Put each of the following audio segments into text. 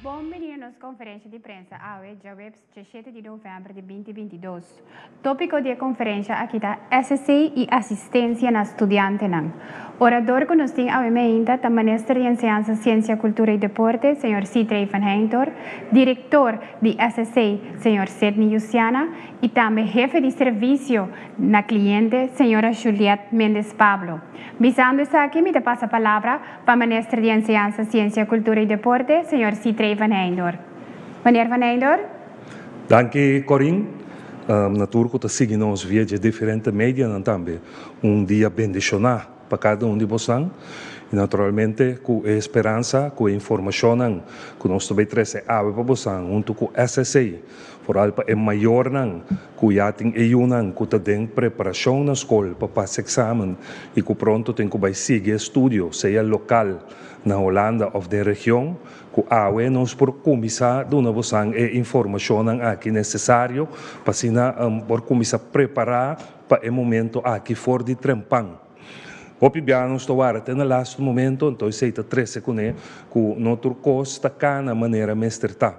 Bon bini na nos konferensha di prensa awe, djaweps djashete di novèmber di binti 22. Tópiko di e konferensha aki ta SSC i asistensia na studiantenan. Orador ku nos tin awe meinta ta Minister di Enseñansa, Siensia, Kultura i Deporte, señor Sithree van Heintor, Direktor di SSC, señor Sidney Jusiana, i tambe Hefe di Servisio na Kliente, señora Juliette Mendez Pablo. Bisando esaki mi ta pasa palabra pa Minister di Enseñansa, Siensia, Kultura i Deporte, señor Sithree van Heintor. Meneer van Heintor. Danki Corin. Na tur ku ta sigui nos via dje diferente medianan tambe. Un dia bendishoná pa kada un di bosnan i naturalmente ku e speransa ku e informashonnan ku nos ta bay trese awe pa bosnan huntu ku SSA, foral pa e mayornan ku ya tin e yunan ku ta den preparashon na skol pa pasa eksamen i ku pronto tin ku bay sigui e studio sea lokal na Holanda òf den region. Ku awe nos por kuminsá duna bosan e informashonnan aki nesesario pa asina por kuminsá prepará pa e momento aki for di trempan. Hopi bia nos ta wara te na lastu momento, anto esei ta trese kuné ku no tur kos ta kana manera mester ta.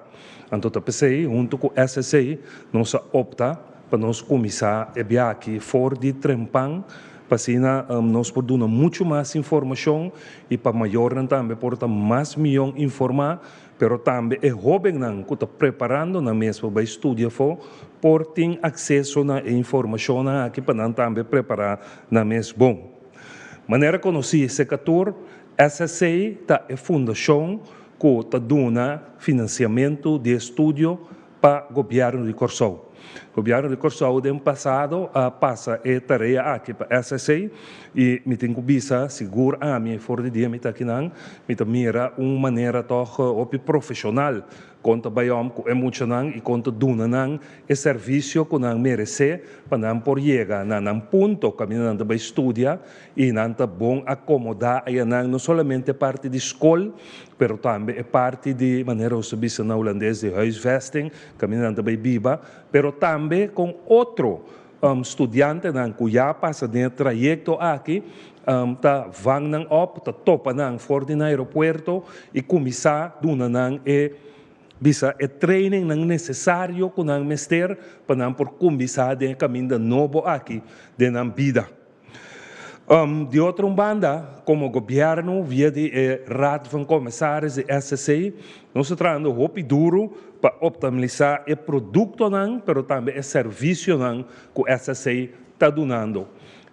Anto ta p'esei huntu ku SSA nos a opta pa nos kuminsá e bia aki for di trempan. Pa asina nos por duna muchu mas informashon i pa mayornan tambe por ta mas mihó informá, pero tambe e hóbennan ku ta preparando nan mes pa bai studia afó por tin akseso na e informashonnan aki pa nan tambe prepará nan mes bon. Manera konosí Sekatur, SSC ta e fundashon ku ta duna finansiamentu di estudio pa Gobièrnu di Kòrsou. Gobièrnu di Kòrsou den pasado a pasa e tarea aki pa SSC i mi tin ku bisa sigur ami for di dia mi ta akinan mi ta mira un manera tòg hopi profeshonal kon ta bai om ku e muchanan i kon ta duna nan e servisio ku nan meresé pa nan por yega na nan punto kaminda nan ta bai studia i nan ta bon akomodá ayanan no solamente parti di skol pero tambe e parti di manera nos ta bisa na hulandes di huisvesting kaminda nan ta bai biba pero tambe kon otro studiantenan ku ya pasa den e trayekto aki ta vang nan op ta topa nan for di nan aeropuerto i kuminsá duna nan e bisa e trainingnan nesesario ku nan mester pa nan por kuminsá den e kaminda nobo aki den nan bida. Di otro un banda, komo gobièrnu via di e Raad van Commissaris di SSC, nos ta trahando hopi duru pa optimalisá e produktonan pero tambe e servisionan ku SSC ta dunando.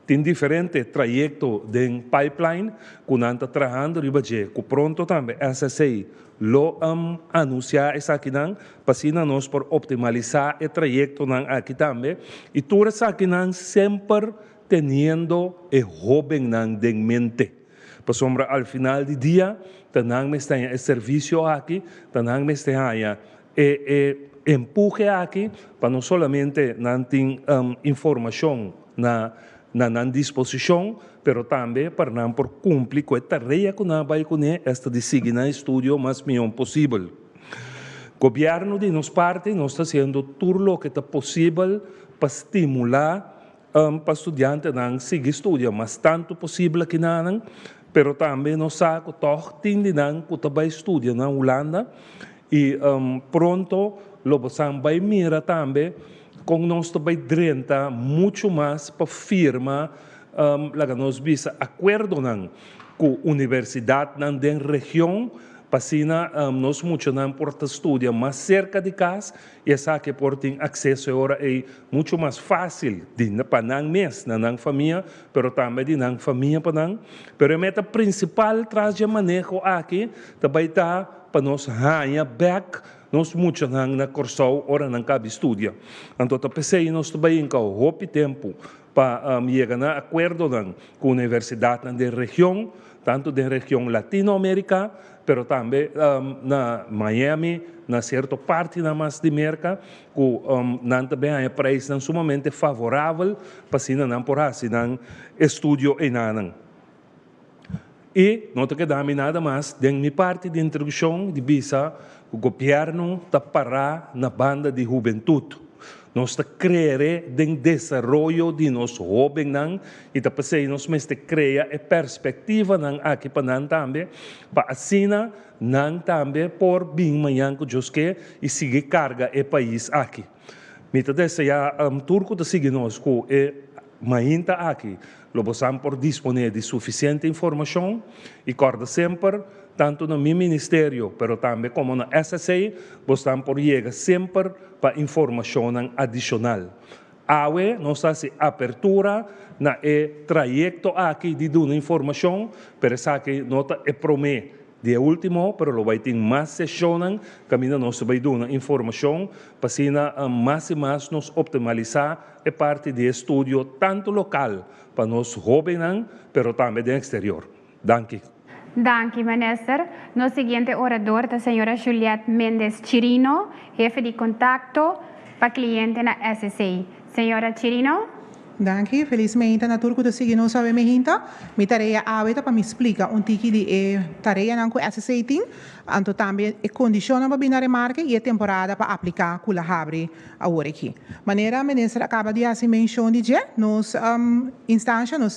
Tin diferente trayekto den pipeline ku nan ta trahando riba dje ku pronto tambe SSC lo anunsiá esakinan pa asina nos por optimalisá e trayektonan aki tambe i tur esakinan semper teniendo e hóbennan den mente. Pasobra al final di dia ta nan mester haña e servisio aki, ta nan mester haña e e empuhe aki pa no solamente nan tin informashon na na nan disposishon, pero tambe pa nan por kumpli ku e tarea ku nan a bai kuné, esta di sigui nan estudio mas mihó posibel. Gobièrnu di nos parti nos ta hasiendo tur loke ta posibel pa stimulá Pa studiantenan sigui studia mas tantu posibel akinanan, pero tambe nos sa ku tòg tin di nan ku ta bai studia na Hulanda i pronto lo bo san bai mira tambe kon nos ta bai drenta muchu mas pa firma laga nos bisa akuerdonan ku universidatnan den region pa asina nos muchanan por ta studia mas serka di kas I esaki por tin akseso e ora ei muchu mas fásil di pa nan mes na nan famia, pero tambe di nan famia pa nan. Pero e meta prinsipal tras dje maneho aki ta bai ta pa nos haña bèk nos muchanan na Kòrsou ora nan kabi studia. Anto ta p'esei nos ta bai hinka hopi tempu pa yega na akuerdonan ku universidatnan den region, tantu den region Latinoamerika, pero tambe na Miami, na sierto partinan mas di Merka, ku nan ta bin haña preisnan sumamente favorabel pa asina nan por hasi nan estudio einanan. I no ta keda mi nada mas den mi parti di introdukshon di bisa ku gobièrnu ta pará na banda di hubentut. Nos ta krere den desaroyo di nos hóbennan i ta p'esei nos mester krea e perspektivanan aki pa nan tambe, pa asina nan tambe por bin mañan ku Dios ke i sigui karga e pais aki. Mi ta deseá tur ku ta sigui nos ku e mainta aki lo bosan por disponé di sufisiente informashon i kòrda semper tantu na mi ministerio pero tambe komo na SSA bosnan por yega semper pa informashonnan adishonal. Awe nos ta hasi apertura na e trayekto aki di duna informashon pero esaki no ta e promé di e último pero lo bai tin mas seshonnan kaminda nos ta bai duna informashon pa asina mas i mas nos optimalisá e parti di e estudio tantu lokal pa nos hóbennan pero tambe den eksterior. Danki. Danki, Minister. Nos siguiente orador ta señora Juliette Mendez Chirino, hefe di kontakto pa kliente na SSA. Señora Chirino. Danki. Felis meinta na tur ku ta sigui nos awe meinta. Mi tarea awe ta pa mi splika un tiki di e tareanan ku SSA tin, anto tambe e kondishonnan pa bini na remarke i e temporada pa apliká ku la habri awor aki. Manera Minister a kaba di hasi menshon di dje, nos instansha, nos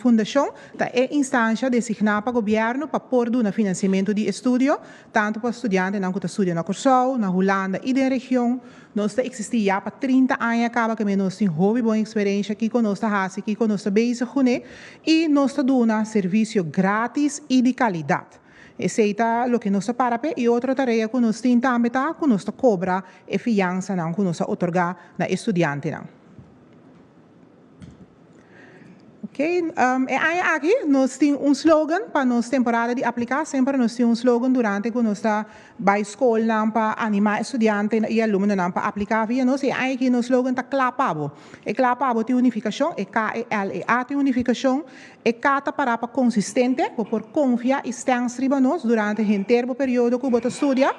fundashon Ta e instansha designá pa gobièrnu pa por duna finansiamentu di estudio, tantu pa studiantenan ku ta studia na Kòrsou, na Hulanda i den region. Nos ta eksistí ya pa 30 aña kaba, keme nos tin hopi bon eksperensha. kiko nos ta hasi, kiko nos ta bezig kuné i nos ta duna servisio grátis i di kalidat. Esei ta loke nos ta para p'e i otro tarea ku nos tin tambe ta ku nos ta kobra e fiansanan ku nos a otorgá na e studiantenan. Ok, e aña aki nos tin un slogan pa nos temporada di apliká. Semper nos tin un slogan durante ku nos ta bai skolnan pa animá e studiantenan i alumnonan pa apliká via nos. E aña aki nos slogan ta Kla pa bo. E kla pa bo tin un nifikashon, e K, e L, e A tin un nifikashon. E K ta pará pa konsistente, bo por konfia i stèns riba nos durante henter bo periodo ku bo ta studia.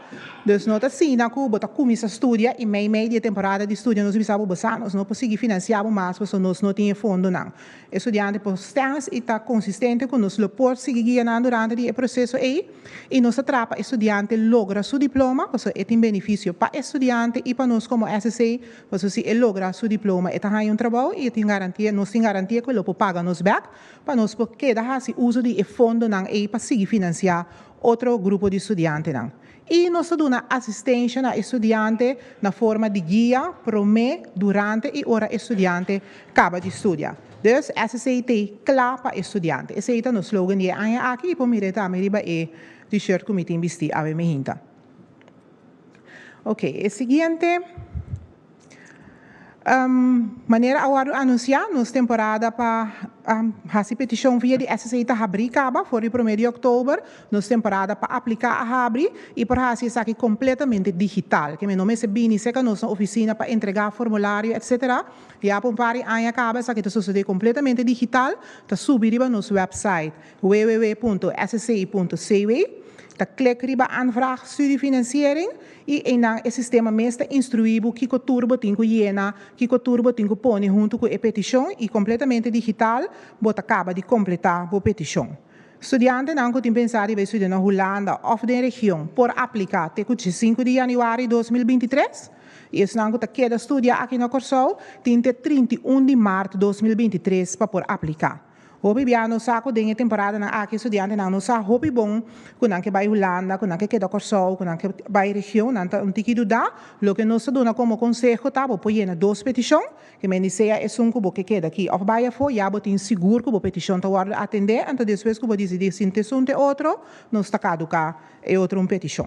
Dus no ta asina ku bo ta kuminsá studia i mei mei di e temporada di studia nos bisa bo, bo sa nos no por sigui finansiá bo mas pasobra nos no tin e fondonan. E studiante por stèns i ta konsistente ku nos lo por sigui guia nan durante di e proseso ei i nos ta traha pa e studiante logra su diploma pasobra e tin benefisio pa e studiante i pa nos komo SSA Pasobra si e logra su diploma e ta haña un trabou i e tin garantia, nos tin garantia ku e lo por paga nos bèk pa nos por keda hasi uso di e fondonan ei pa sigui finansiá otro grupo di studiantenan. I nos ta duna asistensha na e studiante na forma di guia promé, durante i ora e studiante kaba di studia. Dus SSA t'ei kla pa e studiante. Esei ta nos slogan di e aña aki i por mir'é tambe riba e t-shirt ku mi tin bistí awe mi hinta. Ok, e siguiente. Manera a wòrdu anunsiá, nos temporada pa hasi petishon via di SSA ta habrí kaba for di promé di òktober. Nos temporada pa apliká a habri i por hasi esaki kompletamente digital. Ke men no mester bini serka nos na ofisina pa entregá formulario etsetera. Ya pa un par di aña kaba esaki ta sosodé kompletamente digital, ta subi riba nos wèpsait www.sci.cw, ta klik riba Aanvraag studiefinanciering i einan e sistema mes ta instruí bo kiko tur bo tin ku yena, kiko tur bo tin ku pone huntu ku e petishon i kompletamente digital bo ta kaba di kompletá bo petishon. Studiantenan ku tin pensá di bai studia na Hulanda òf den region por apliká te ku diesinku di yanüari 2023 i esnan ku ta keda studia aki na Kòrsou tin te 31 di mart 2023 pa por apliká. Hopi bia nos sa ku den e temporadanan aki estudiantenan no sa hopi bon ku nan ke bai Hulanda, ku nan ke keda Kòrsou, ku nan ke bai region, nan ta un tiki dudá. Loke nos ta duna komo konseho ta bo por yena dos petishon, ke men di sea esun ku bo ke keda aki òf bai afó, ya bo tin sigur ku bo petishon ta wòrdu atendé, anto despues ku bo disidí sinti esun te otro, nos ta kaduká e otro un petishon.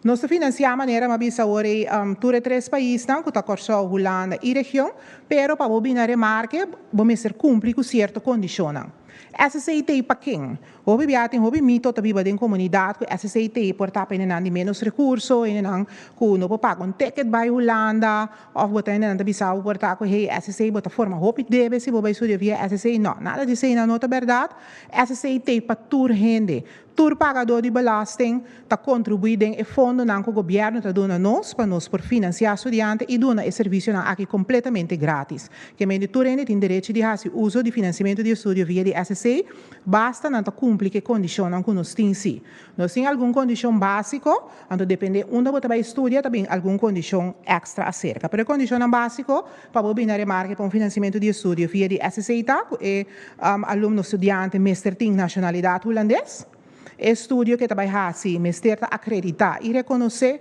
Nos ta finansiá manera mi a bisa awor ei tur e tres paisnan ku ta Kòrsou, Hulanda i region, pero pa bo bini na remarke bo mester kumpli ku sierto kondishonnan. SSAT pa ken? Hopi bia tin hopi mito ta biba den komunidat ku SSAT por ta pa hendenan di ménos rekurso, hendenan ku no por paga un ticket bai Hulanda òf bo ta hendenan ta bisa bo por ta ku hey SSA bo ta forma hopi debe si bo bai studia via SSA. No, nada di eseinan no ta bèrdat. SSAT pa tur hende. Tur pagadó di belasting ta kontribuí den e fondonan ku gobièrnu ta duna nos pa nos por finansiá studiante i duna e servisionan aki kompletamente grátis. Ke mende tur hende tin derechi di hasi uso di finansiamentu di estudio via di SSA, basta nan ta kumpli ku e kondishonnan ku nos tin sí. Nos tin algun kondishon básiko, anto dependé unda bo ta bai studia ta bin algun kondishon èkstra aserka. Pero e kondishonnan básiko pa bo bini a remarke pa un finansiamentu di estudio via di SSA ta ku e alumno studiante mester tin nashonalidat hulandes, e estudio ku e ta bai hasi mester ta akreditá i rekonosé.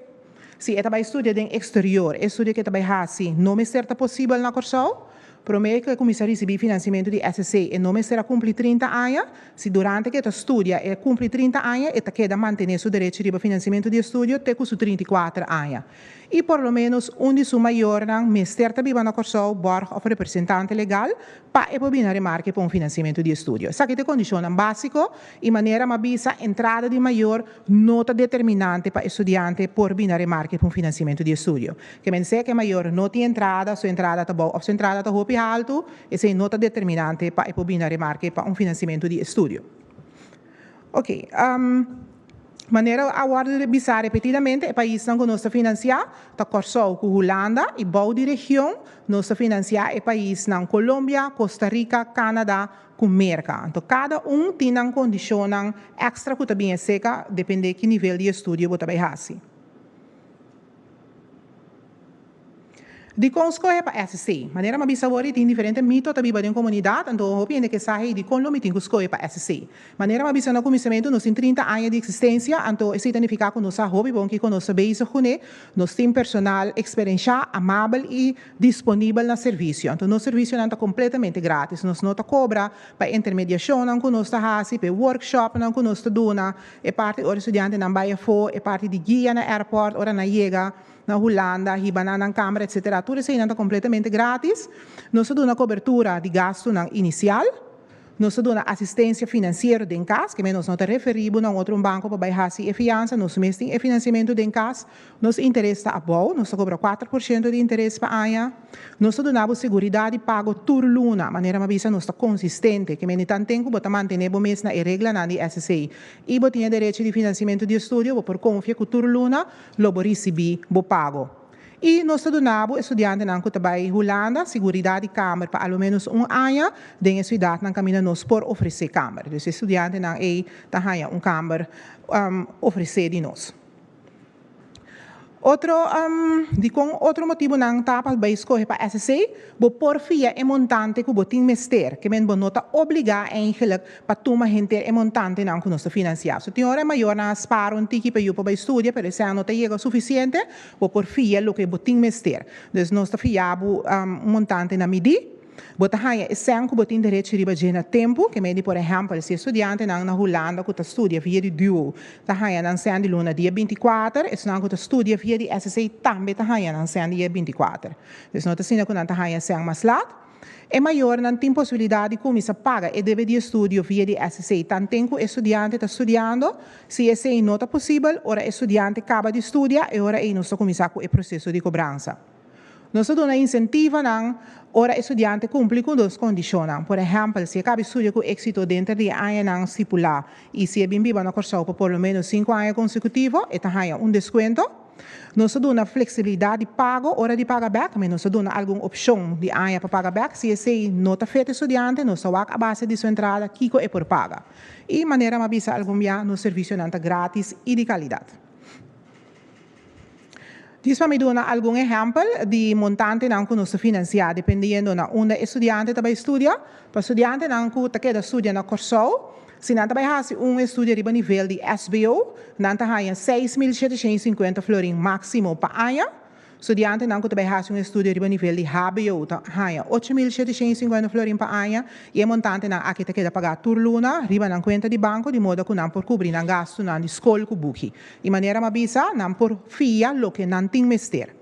Si e ta bai studia den eksterior, e estudio ku e ta bai hasi no mester ta posibel na Kòrsou. Promé ku e kuminsá risibí finansiamentu di SSA e no mester a kumpli 30 aña. Si durante ku e ta studia e kumpli 30 aña e ta keda mantené su derecho riba finansiamentu di estudio te ku su 34 aña. I por lo ménos un di su mayornan mester ta biba na Kòrsou, bòrg òf representante legal, pa e por bini na remarke pa un finansiamentu di estudio. Esaki ta e kondishonnan básiko i manera m'a bisa entrada di mayor no ta determinante pa e studiante por bini na remarke pa un finansiamentu di estudio. Ke men sea ku e mayor no tin entrada, su entrada ta bou òf su entrada ta hopi haltu, esei no ta determinante pa e por bini na remarke pa un finansiamentu di estudio. Oke. Manera a wòrdu bisá repetidamente, e paisnan ku nos ta finansiá ta Kòrsou ku Hulanda i bou di region nos ta finansiá e paisnan Colombia, Costa Rica, Canada ku Merka. Anto kada un tin nan kondishonnan èkstra ku ta bin eseka dependé ki nivel di estudio bo ta bai hasi. Dikon skohe pa SC? Manera mi a bisa awor tin diferente mito ta biba den komunidat, anto hopi hende ke sa hey dikon lo mi tin ku skohe pa SC? Manera mi a bisa na kuminsamentu nos tin 30 aña di eksistensia, anto esei ta nifiká ku nos sa hopi bon kiko nos ta bezig kuné, nos tin personal eksperenshá, amabel i disponibel na servisio. Anto nos servisionan ta kompletamente gratis, nos no ta kobra pa e intermediashonnan ku nos ta hasi, pa e workshopnan ku nos ta duna, e parti ora e studiantenan bai afó, e parti di guia na airport ora nan yega na Hulanda, hiba nan nan kamber etc. Tur eseinan ta kompletamente gratis. Nos ta duna kobertura di gastunan inisial. Nos ta duna asistensia finansiero den kas, ke men nos no ta referí bo na un otro un banko pa bai hasi e fiansa, nos mes tin e finansiamentu den kas. Nos interes ta abou, nos ta kobra 4% di interes pa aña. Nos ta duna bo seguridat di pago tur luna, manera mi a bisa nos ta konsistente, ke men di tanten ku bo ta mantené bo mes na e reglanan di SSA i bo tin e derecho di finansiamentu di estudio, bo por konfia ku tur luna lo bo risibí bo pago. I nos ta duna bo estudiantenan ku ta bai Hulanda siguridat di kamer pa alomenos un aña den e siudatnan kaminda nos por ofresé kamer. Dus e estudiantenan ei ta haña un kamber ofresé di nos. Otro dikon otro motibunan ta pa bai skohe pa SSA? Bo por fia e montante ku bo tin mester, ke men bo no ta obligá eigenlik pa tuma henter e montantenan ku nos ta finansiá. So tin ora e mayornan a spara un tiki pa yu por bai studia, pero esei no ta yega sufisiente, bo por fia loke bo tin mester. Dus nos ta fia bo un montante na midí. Bo ta haña e sèn ku bo tin derecho riba dje na tempu, ke mei di por ehèmpel si e studiantenan na Hulanda ku ta studia via di duo ta haña nan sèn di luna dia 24, esnan ku ta studia via di SSA tambe ta haña nan sèn dia 24. Dus no ta asina ku nan ta haña sèn mas lat. E mayornan tin posibilidat di kuminsá paga e debe di estudio via di SSA tanten ku e studiante ta studiando. Si esei no ta posibel, ora e studiante kaba di studia, e ora ei nos ta kuminsá ku e proseso di kobransa. Nos ta duna insentivanan ora e studiante kumpli ku dos kondishonnan. Por ehèmpel, si e kaba di studia ku éksito denter di e añanan stipulá i si e bin biba na Kòrsou pa por lo ménos 5 aña konsekutivo, e ta haña un deskuento. Nos ta duna fleksibilidat di pago ora di paga bèk, mi nos ta duna algun opshon di aña pa paga bèk. Si esei no ta feta e studiante, nos ta wak a base di su entrada kiko e por paga. I manera mi a bisa algun bia, nos servisionan ta grátis i di kalidat. Dis pa mi duna algun ehèmpel di montantenan ku nos ta finansiá dependiendo na unda e studiante ta bai studia. Pa studiantenan ku ta keda studia na Kòrsou, si nan ta bai hasi un estudio riba nivel di SBO, nan ta haña 6750 florin máksimo pa aña. Studiantenan ku ta bai hasi un estudio riba nivel di HBO ta haña 8750 florin pa aña i e montantenan aki ta keda pagá tur luna riba nan kuenta di banko di moda ku nan por kubri nan gastunan di skol ku buki. Di manera mi a bisa, nan por fia loke nan tin mester.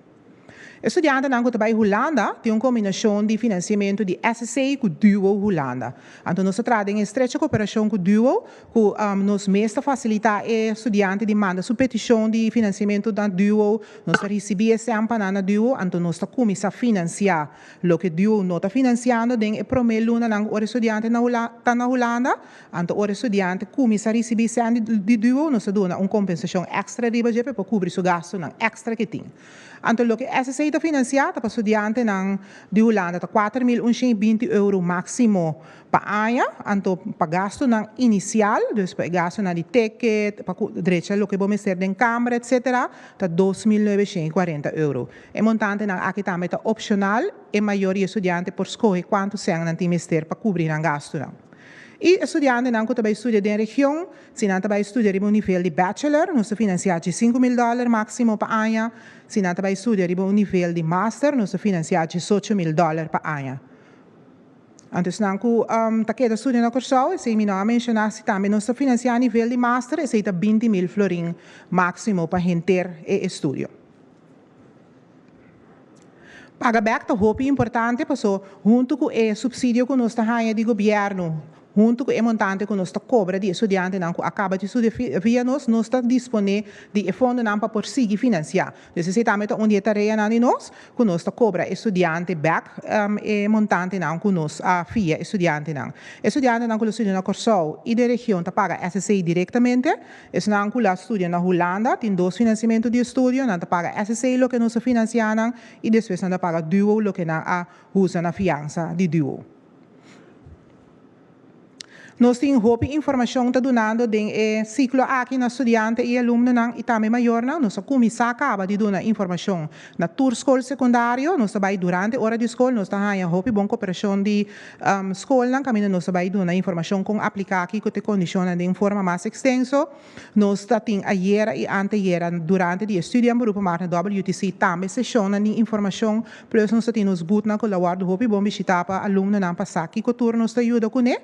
E studiantenan ku ta bai Hulanda tin un kombinashon di finansiamentu di SSA ku Duo Hulanda. Anto nos ta traha den estrecha koperashon ku Duo ku nos mes ta fasilitá e studiante di manda su petishon di finansiamentu na Duo, nos ta risibí e sèmpanan na Duo, anto nos ta kuminsá finansiá loke Duo no ta finansiando den e promé lunanan ku ora e studiante ta na Hulanda. Anto ora e studiante kuminsá risibí sèn di Duo, nos ta duna un kompensashon èkstra riba dje pa e por kubri su gastunan èkstra ku e tin. Anto loke SSA ta finansiá ta pa studiantenan di Hulanda ta 4120 euro máksimo pa aña, anto pa gastunan inisial, dus pa e gastunan di ticket, pa ku drecha loke bo mester den kamber etsetera, ta 2940 euro. E montantenan aki tambe ta opshonal, e mayor di e studiante por skohe kuantu sèn nan tin mester pa kubri nan gastunan. I e studiantenan ku ta bai studia den region, si nan ta bai studia riba un nivel di bachelor, nos ta finansiá dje 5000 dòler máksimo pa aña. Si nan ta bai studia riba un nivel di master, nos ta finansiá 18.000 dòler pa aña. Anto esnan ku ta keda studia na Kòrsou, esei mi no a menshoná, si tambe nos ta finansiá nivel di master, esei ta 20.000 florin máksimo pa henter e estudio. Paga bèk ta hopi importante paso huntu ku e supsidio ku nos ta haña di gobièrnu, huntu ku e montante ku nos ta kobra di e studiantenan ku a kaba di studia via nos, nos ta disponé di e fondonan pa por sigui finansiá. Dus esei tambe ta un di e tareanan di nos, ku nos ta kobra e studiante bèk e montantenan ku nos a fia e studiantenan. E studiantenan ku lo studia na Kòrsou i den region ta paga SSA direktamente. Esnan ku la studia na Hulanda tin dos finansiamentu di estudio, nan ta paga SSA loke nos a finansiá nan i despues nan ta paga Duo loke nan a usa na fiansa di Duo. Nos tin hopi informashon ta dunando den e siklo aki na studiante i alumnonan i tambe mayornan. Nos a kuminsá kaba di duna informashon na tur skol sekundario. Nos ta bai durante ora di skol, nos ta haña hopi bon koperashon di skolnan kaminda nos ta bai duna informashon kon apliká kiko ta e kondishonnan den forma mas ekstenso. Nos ta tin ayera i anteyera durante di e studio en beroepen maar na WTC tambe seshonnan di informashon. Plus nos ta tin nos boothnan ku lo wòrdu hopi bon bishitá pa alumnonan pa sa kiko tur nos ta yuda kuné.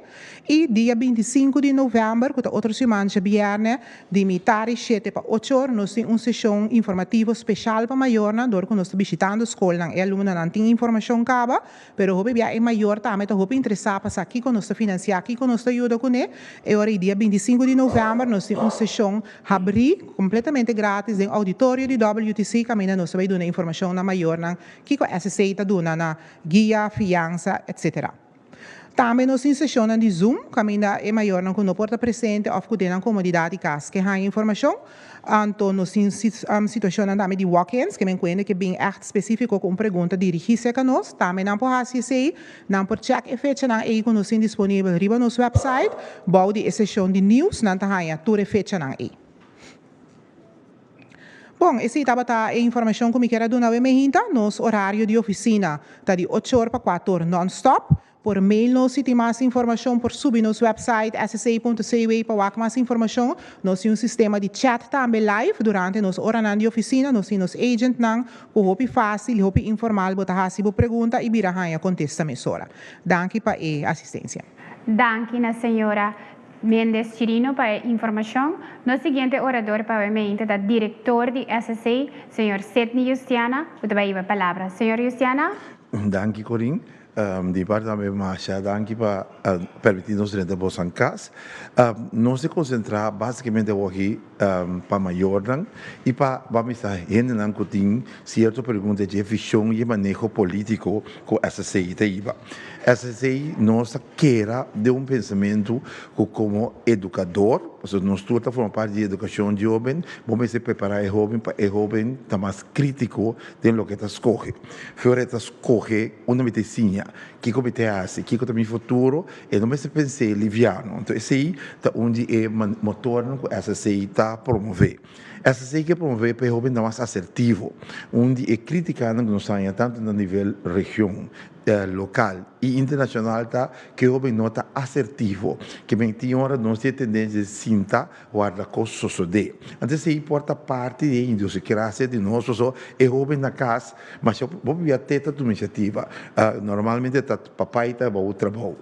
I dia 25 di novèmber, ku ta otro siman djabièrnè, di mitar di shete pa ocho or, nos tin un seshon informativo speshal pa mayornan dor ku nos ta bishitando skolnan. E alumnonan tin informashon kaba, pero hopi bia e mayor tambe ta hopi interesá pa sa kiko nos ta finansiá, kiko nos ta yuda kuné. E ora ei dia 25 di novèmber nos tin un seshon habrí kompletamente grátis den ouditorio di WTC kaminda nos ta bai duna informashon na mayornan kiko SSA ta duna na guia, fiansa, etc. Tambe nos tin seshonnan di Zoom kaminda e mayornan ku no por ta presente òf ku den nan komodidat di kas ke haña informashon. Anto nos tin situashonnan tambe di walk-ins, ke men kuende ke bin ègt spesífiko ku un pregunta dirigí serka nos. Tambe nan por hasi esei. Nan por chèk e fechanan ei ku nos tin disponibel riba nos wèpsait. Bou di e seshon di nieuws nan ta haña tur e fechanan ei. Bon, esei tabata e informashon ku mi kier a duna awe mehinta. Nos orario di ofisina ta di ocho or pa kuater or nònstòp. Por mail nos si tin mas informashon, por subi nos wèpsait ssa.cw pa wak mas informashon. Nos tin un sistema di chat tambe live durante nos oranan di ofisina. Nos tin nos agentnan ku hopi fásil i hopi informal bo ta hasi bo pregunta i bira haña kontesta mesora. Danki pa e asistensia. Danki na señora Méndez Chirino pa e informashon. Nos siguiente orador pa awe meinta ta direktor di SSA, señor Sidney Justiana, ku ta bai hiba palabra. Señor Justiana. Danki Corin. Di parti tambe masha danki pa permiti nos drenta boso kas. Nos ta konsentrá básikamente awoki pa mayornan i pa ban bisa hendenan ku tin sierto pregunta dje vishon i e maneho polítiko ku SSA ta hiba. SSA nos ta kera den un pensamentu ku komo edukador, pasobra nos tur ta forma parti di edukashon di hóben, bo mester prepará e hóben pa e hóben ta mas krítiko den loke e ta skohe. Fior e ta skohe unda mi ta siña, kiko mi ta hasi, kiko ta mi futuro, e no mester pens'é liviano. Anto esei ta un di e motornan ku SSA ta promové. SSA ke promové pa e hóben ta mas asertivo. Un di e krítikanan ku nos haña tantu na nivel region, lokal i internashonal ta ku e hóben no ta asertivo. Ke men tin ora nos tin e tendensia di sinta warda kos sosodé. Anto esei por ta parti di e idiosikrasia di nos pasobra e hóben na kas masha bo bia te ta tuma inisiativa. Normalmente ta papai ta bou trabou,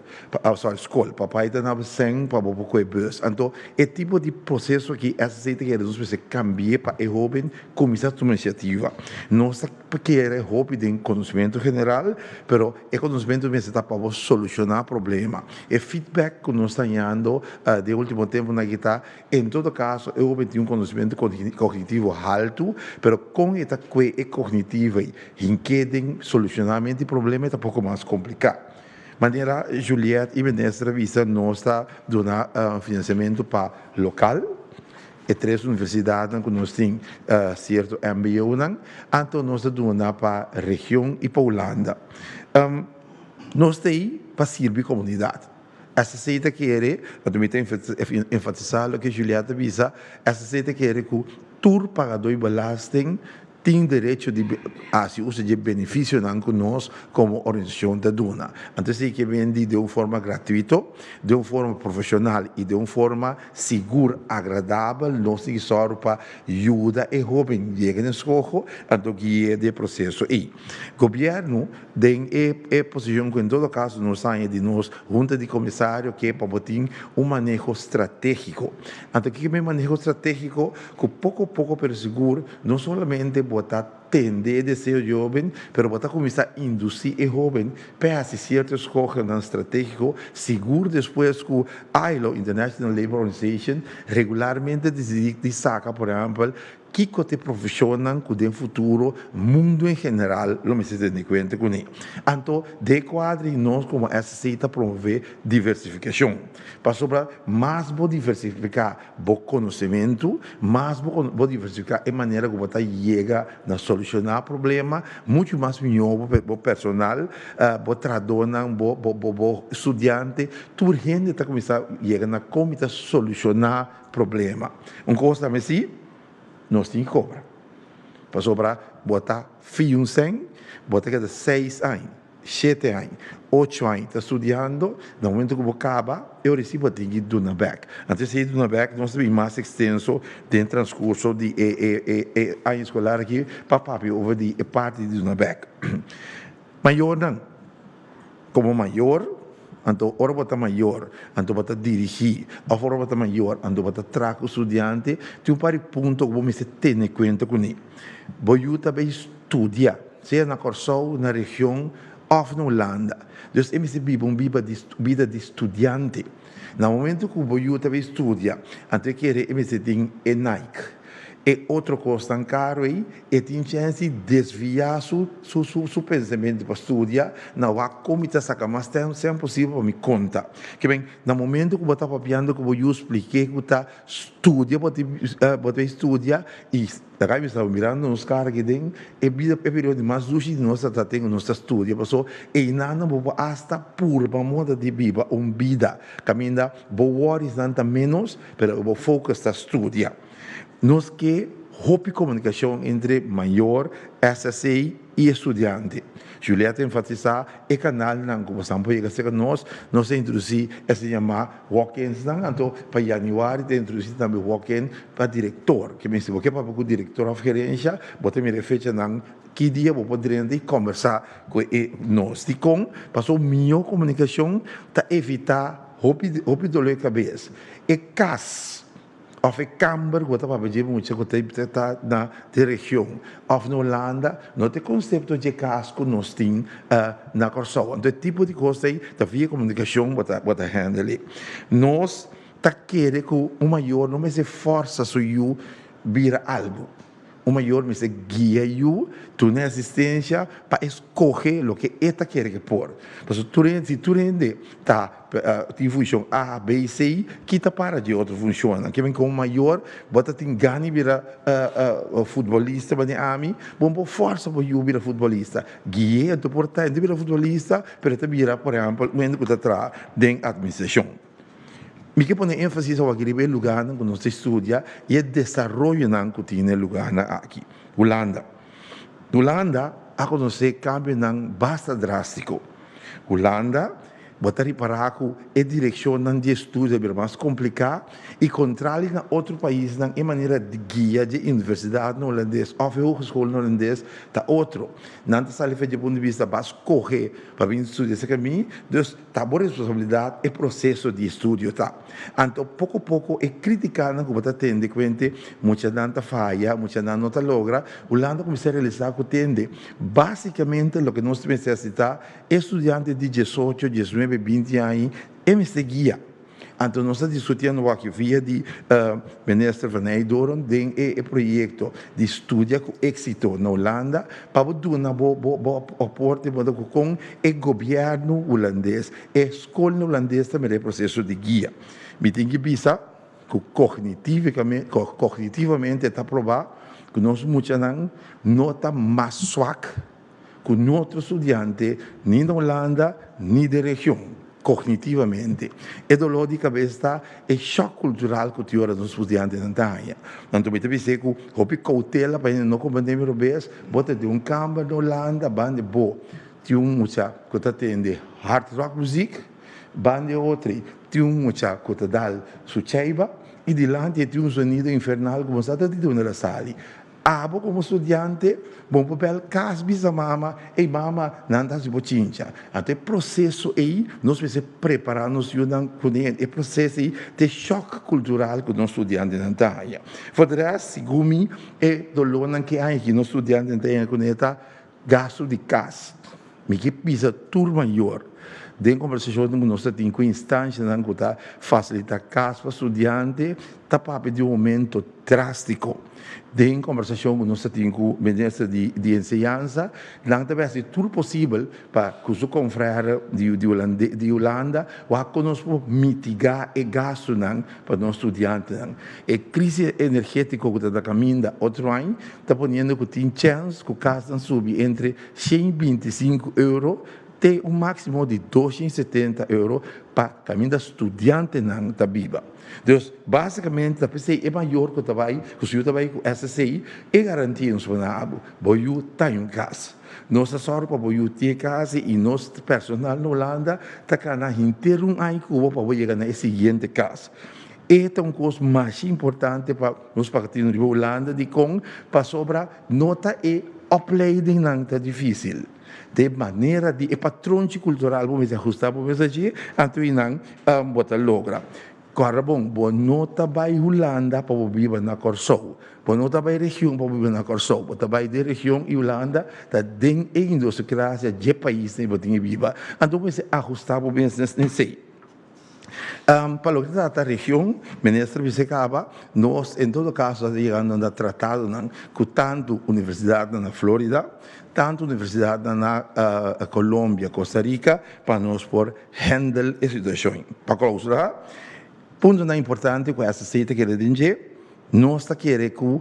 sorry skol, papai ta na sèn pa bo por kohe bus. Anto e tipo di proseso aki SSA ta kere nos mester kambia pa e hóben kuminsá tuma inisiativa. Nos ta kere hopi den konosementu general, pero e konosementu mester ta pa bo solushoná problema. E feedback ku nos ta hañando den último tempunan aki ta, en todo kaso e hóben tin un konosementu kognitivo haltu, pero kon e ta kue e kognitivo ei hink'é den solushonamentu di problema e ta poko mas kompliká. Manera Juliette i minister a bisa nos ta duna finansiamentu pa lokal. E tres universidatnan ku nos tin sierto mbo-nan, anto nos ta duna pa region i pa Hulanda. Nos ta ei pa sirbi komunidat. SSC ta kere, anto mi ta enfatisá loke Juliette a bisa, SSC ta kere ku tur pagadó di belasting tin derecho di hasi uso di e benefisionan ku nos komo organisashon ta duna. Anto esei ke bendi den un forma gratuito, den un forma profeshonal i den un forma sigur agradabel. Nos tin ki sòru pa yuda e hóben yega den skoho anto gui'é den e proseso ei. Gobièrnu den e e posishon ku en todo kaso nos haña di nos hunta di komisario ke pa bo tin un maneho stratégiko. Anto kiko e maneho stratégiko? Ku poko poko pero sigur No solamente bo ta tende e deseo di hóben, pero bo ta kuminsá indusí e hóben p'e hasi sierto eskohonan stratégiko, sigur despues ku ILO, International Labour Organization, regularmente disidí di saka, por ehèmpel, kiko ta e profeshonnan ku den futuro mundu en general lo mester tene kuenta kuné. Anto, den e kuadro ei nos komo SSC ta promové diversifikashon, pasobra mas bo diversifiká, Bo konosementu, mas bo bo diversifiká e manera ku bo ta yega na solushon. solushoná problema muchu mas mihó bo bo personal, bo trahadónan, bo bo bo bo studiante, tur hende ta kuminsá yega na kon mi ta solushoná problema. Un kos tambe si, nos tin kobra. Pasobra bo ta fi un sèn, bo ta keda seis aña, shete aña, ocho aña ta studiando, na momento ku bo kaba e ora si bo tin ki duna bèk. Anto esei duna bèk nos ta bin mas ekstenso den transkurso di e e e e aña eskolar aki pa papia over di e parti di duna bèk. Mayornan. Komo mayor, anto ora bo ta mayor, anto bo ta dirigí, òf ora bo ta mayor, anto bo ta traha ku studiante, tin un par di punto ku bo mester tene kuenta kuné. Bo yu ta bay studia, sea na Kòrsou, na region òf na Hulanda. Dus e mester biba un biba di bida di studiante. Na momento ku bo yu ta bay studia, anto e kere e mester tin e Nike. E otro kosnan karu ei, e tin chèns di desviá su su su su pensamentu pa studia na wak kon mi ta saka mas tèmp sèn posibel pa mi konta. Ke men, na momentu ku bo ta papiando ku bo yu splik'é ku ta studia bo tin bo ta bai studia i laga mi staba mirando nos kara aki den e bida e periodo di mas dushi di nos ta ta ten ku nos ta studia paso einan bo por asta purba moda di biba un bida kaminda bo wòrisnan ta ménos pero bo focus ta studia. Nos ke hopi komunikashon entre mayor, SSC i e studiante. Juliette a enfatisá e kanalnan ku bosan por yega serka nos. Nos a introdusí esei yamá walk-insnan, anto pa yanüari ta introdusí tambe walk-in pa direktor. Ke men si bo ke papia ku direktor òf gerensha, bo ta mira e fechanan ki dia bo por drenta i kòmbersá ku e nos. Dikon? Pasobra mihó komunikashon ta evitá hopi hopi doló di kabes. E kas. Of e kamber ku bo ta papia dje mucha ku ta ta na di region of na Hulanda no ta e konsepto dje kas ku nos tin na Kòrsou. Anto e tipo di kos ei ta via komunikashon bo ta bo ta handle e. Nos ta kere ku un mayor no mester fòrsa su yu bira algu. Un mayor mester guia yu, duna e asistencia pa e scoge loke e ta kere ke por. Pasobra tur hende, si tur hende ta tin funcion A, B, C, ki ta para dje otro funcionnan? Ke men como mayor bo ta tin gana di bira futbolista manera ami, bo no por forsa bo yu bira futbolista. Gui'e anto por ta hende bira futbolista, pero e ta bira por ehempel un hende ku ta traha den administracion. Mi ke pone énfasis awaki riba e lugánan ku nos ta studia i e desaroyonan ku tin na e lugánan aki. Hulanda. Hulanda a konosé kambionan basta drástiko. Hulanda, bo ta ripará ku e direkshonnan di estudio a bira mas kompliká i kontrali na otro paisnan e manera di guia dje universidatnan hulandes òf e hogeskolnan hulandes ta otro. Nan ta sali for dje punto di bista ba skohe pa bin studia esaki mi, dus Ta bo responsabilidat e proseso di estudio ta. Anto poko poko e kritikanan ku bo ta tende kuente muchanan ta faya, muchanan no ta logra, Hulanda kuminsá realisá ku tende basikamente loke nos mester hasi ta e studiante di diesocho, diesnuebe, binti aña e mester guia. Anto nos ta diskutiendo aki via di Minister Van Heydoorn den e proyekto di studia ku éksito na Hulanda pa bo duna bo bo aporte bo ku kon e gobièrnu hulandes, e skolnan hulandes ta mira e proseso di guia. Mi tin ki bisa ku kognitivamente ta probá ku nos muchanan no ta mas swak ku niun otro studiante ni na Hulanda ni den region, kognitivamente. E doló di kabes ta e shòk kultural ku tin ora nos studiantenan ta haña. Anto mi ta bis'é ku hopi koutela pa hende no komprendé mi robes, bo ta den un kamber na Hulanda banda bo tin un mucha ku ta tende hard rock muzik, banda e otro tin un mucha ku ta dal su cheiba i dilanti e tin un sonido infernal ku bo sa ta di duna la sali. Abo komo studiante, bo por bel kas bisa mama, Ey mama, nan ta hasi bo chincha. Anto e proseso ey nos mester prepara nos yunan kuné. E proseso ey ta e shòk kultural ku nos studiantenan ta haña. For de rest, segun mi, e dolónan ke haña ki nos studiantenan ta haña kuné ta gastu di kas. Mi ke bisa tur mayor. Den kombersashon ku nos ta tin ku instanshanan ku ta fasilitá kas pa studiante ta papia di un oumento drástiko. Den kombersashon ku nos ta tin ku minister di di enseñansa nan ta hasi tur posibel pa ku su konfrère di di Hulanda wak kon nos por mitigá e gastunan pa nos studiantenan. E krísis energétiko ku ta na kaminda otro aña ta poniendo ku tin chèns ku kasnan subi entre 125 euro te un máksimo di 270 euro pa kaminda studiantenan ta biba. Dus, básikamente ta p'esei e mayor ku ta bai, ku su yu ta bai ku SSC, e garantia nos por na abo, bo yu ta un kas. Nos ta sòru pa bo yu tin e kas i nos personal na Hulanda ta kana henter un aña ku bo pa bo yega na e siguiente kas. E ta un kos masha importante pa nos partido riba Hulanda dikon? Pasobra no ta e opleidingnan ta difísil. De manera di e patronchi kultural bo mester ahusta bo mes aji, anto i nan bo ta logra. Kòrda bon, bo no ta bai Hulanda pa bo biba na Kòrsou. Bo no ta bai region pa bo biba na Kòrsou. Bo ta bai den region i Hulanda ta den e idiosincrasia dje paisnan bo tin e biba. Anto bo mester ahusta bo mes nesei. Pa loke ta trata region, minister bisa caba, nos en todo caso ta yegando na tratadonan cu tanto universidadnan na Florida, tanto universidadnan na Colombia, Costa Rica, pa nos por handle e situacion. Pa clausura, puntonan importante cu SSC ta kere den dje, nos ta kere cu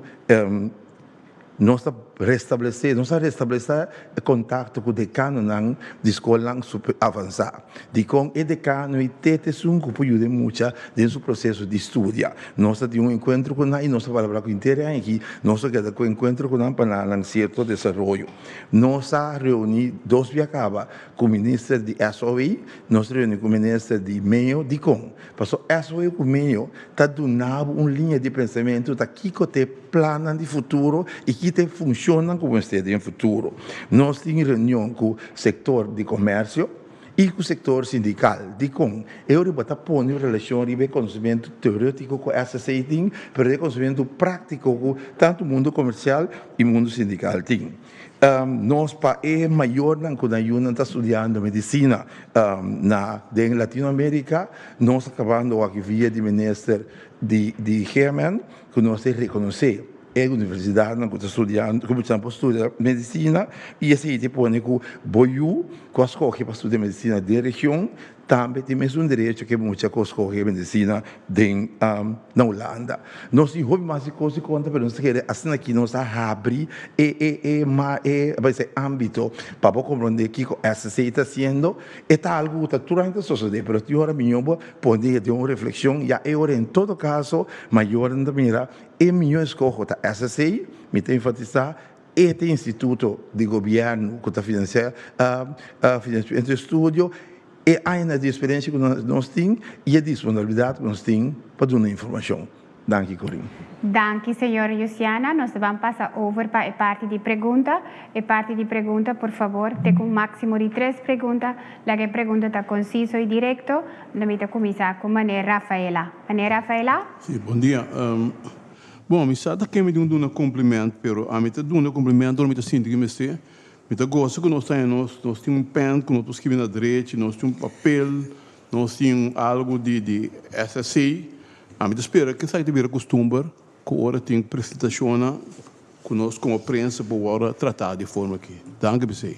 Nos ta restablesé, nos a restablesé e kontakto ku dekanonan di skolnan super avansá. Dikon e dekano i tete esun ku por yuda e mucha den su proseso di studia. Nos ta tin un enkuentro ku nan i nos ta palabrá ku henter e aña aki nos ta keda ku enkuentro ku nan pa nan nan sierto desaroyo. Nos a reuní dos bia kaba ku minister di SOE, nos a reuní ku minister di meo. Dikon? Pasobra SOE ku meo ta duna bo un liña di pensamentu ta kiko ta e plannan di futuro i ki ta e funshonnan ku mester den futuro. Nos tin reunion ku sektor di komersio i ku sektor sindikal. Dikon? E ora bo ta pone un relashon riba e konosementu teoretiko ku SSC tin, pero e konosementu praktiko ku tantu mundu komersial i mundu sindikal tin. Nos pa e mayornan ku nan yunan ta studiando medisina na den Latinoamerika, nos ta kabando aki via di minister di di GMN ku nos ta rekonosé e universidatnan ku ta studiando ku muchanan por studia medisina i esei ta pone ku bo yu ku a skohe pa studia medisina den region tambe tin mesun derecho ku e mucha ku a skohe medisina den na Hulanda. Nos tin hopi mas di kos di konta pero nos ta kere asina aki nos a habri e e e ma e ámbito pa bo komprondé kiko SSC ta hasiendo. E ta algu ku ta tur aña ta sosodé, pero tin ora mihó bo pone den un reflekshon, ya e ora en todo kaso mayornan ta mira e mihó eskoho ta SSC, mi ta enfatisá e ta instituto di gobièrnu ku ta finansiá finansiamentu di estudio, e añanan di eksperensia ku nos tin i e disponibilidat ku nos tin pa duna informashon. Danki Corin. Danki señor Jusiana. Nos ta ban pasa over pa e parti di pregunta. E parti di pregunta por fabor te cu un maximo di tres pregunta. Laga e pregunta ta conciso y directo. Lo mi ta cuminsa cu meneer Rafaela. Meneer Rafaela? Si, bon dia. Bon, mi sa ta ken mi tin cu duna compliment, pero ami ta duna compliment ora mi ta sinti cu mester. Mi ta gosa cu nos ta nos, nos tin un pen cu nos por scribi na drechi, nos tin un papel, nos tin algo di di SSC. Ami ta spera ku esaki ta bira kustumber ku ora tin presentashonnan ku nos komo prensa por wòrdu tratá di e forma aki. Danki p'esei.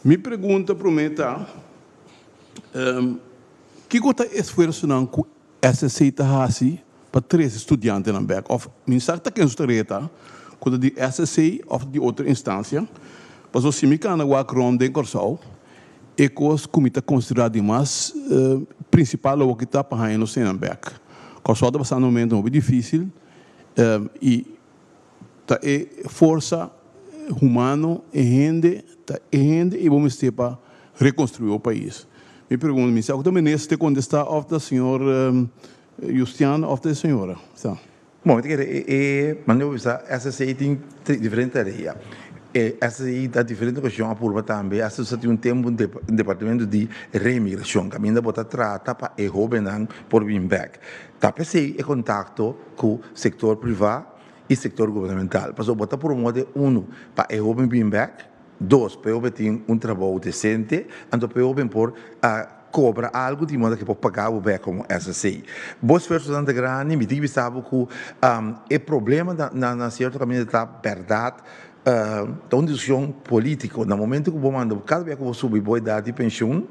Mi pregunta promé ta, kiko ta e esfuersonan ku SSC ta hasi pa trese studiantenan bèk? Òf mi sa ta ken su tarea ta, ku ta di SSC òf di otro instansia? Pasobra si mi kana wak rònt den Kòrsou, E kos ku mi ta konsiderá di mas prinsipal awor ki ta pa haña nos hendenan bèk. Kòrsou ta pasando un momento hopi difísil i ta e forsa humano, e hende, ta e hende i bo mester pa rekonstruí bo pais. Mi pregunta, mi sa ku ta minister ta kontestá òf ta señor Justiano òf ta e señora? Sa. Bon, mi ta kere e e manera bo bisa SSI tin diferente tarea. E SSI ta diferente okashon a purba tambe hasta sa tin un tempu un departamento di reemigrashon kaminda bo ta trata pa e hobennan por bin bek. Ta p'esei e kontakto ku sektor privá i sektor gubernamental. Pasobra bo ta promove unu pa e hoben bin bek. Dos, pa e hoben tin un trabou desente, anto pa e hoben por kobra algu di moda ke por paga bo bek komo SSC. Bo esfuersonan ta grandi, mi tin ki bisa bo ku e problema na sierto kaminda ta bèrdat ta un diskushon polítiko. Na momento ku bo manda, kada bia ku bo subi bo edat di penshun,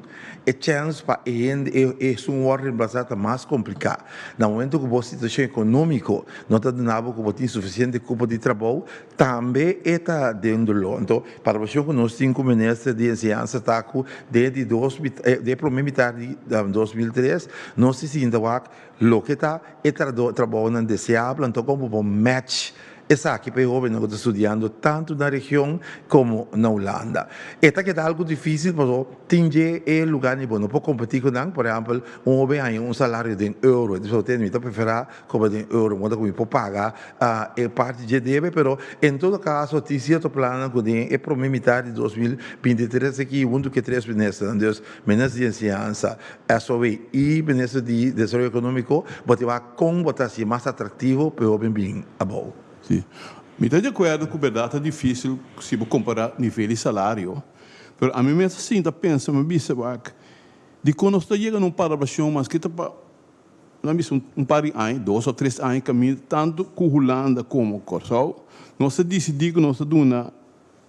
e chèns pa e hende, esun wòrdu remplasá ta mas kompliká. Na momento ku bo situashon ekonómiko no ta duna bo ku bo tin sufisiente kupo di trabou, Tambe e ta den doló. Anto, palabrashon ku nos tin ku Minister di Enseñansa ta ku den di dos den e promé mitar di 2003 nos tin sinta wak loke ta e trabounan deseabel, anto kon bo por match esaki pa e hóbennan ku ta studiando tantu na region komo na Hulanda. E ta keda algu difísil pasobra tin dje e lugá ni bo no por kompetí ku nan. Por ehèmpel, un hóben haña un salario den euro, e di mi ta preferá Koba den euro moda ku mi por paga e parti dje debe, pero en todo kaso tin sierto plannan ku den e prome mitar di 2023 aki huntu ku e tres ministernan, dus minister di enseñansa, SOW i minister di desaroyo ekonómiko bo tin wak kon bo ta hasi mas atraktivo pa e hoben bin abou. Si. Mi ta di akuerdo ku bèrdat ta difísil si bo kompará nivel di salario, pero ami mes a sinta pensa, mi a bisa wak, dikon nos ta yega na un palabrashon maske ta pa Nan bisa un par di aña, dos o tres aña kaminda tantu ku Hulanda komo Kòrsou, nos a disidí ku nos ta duna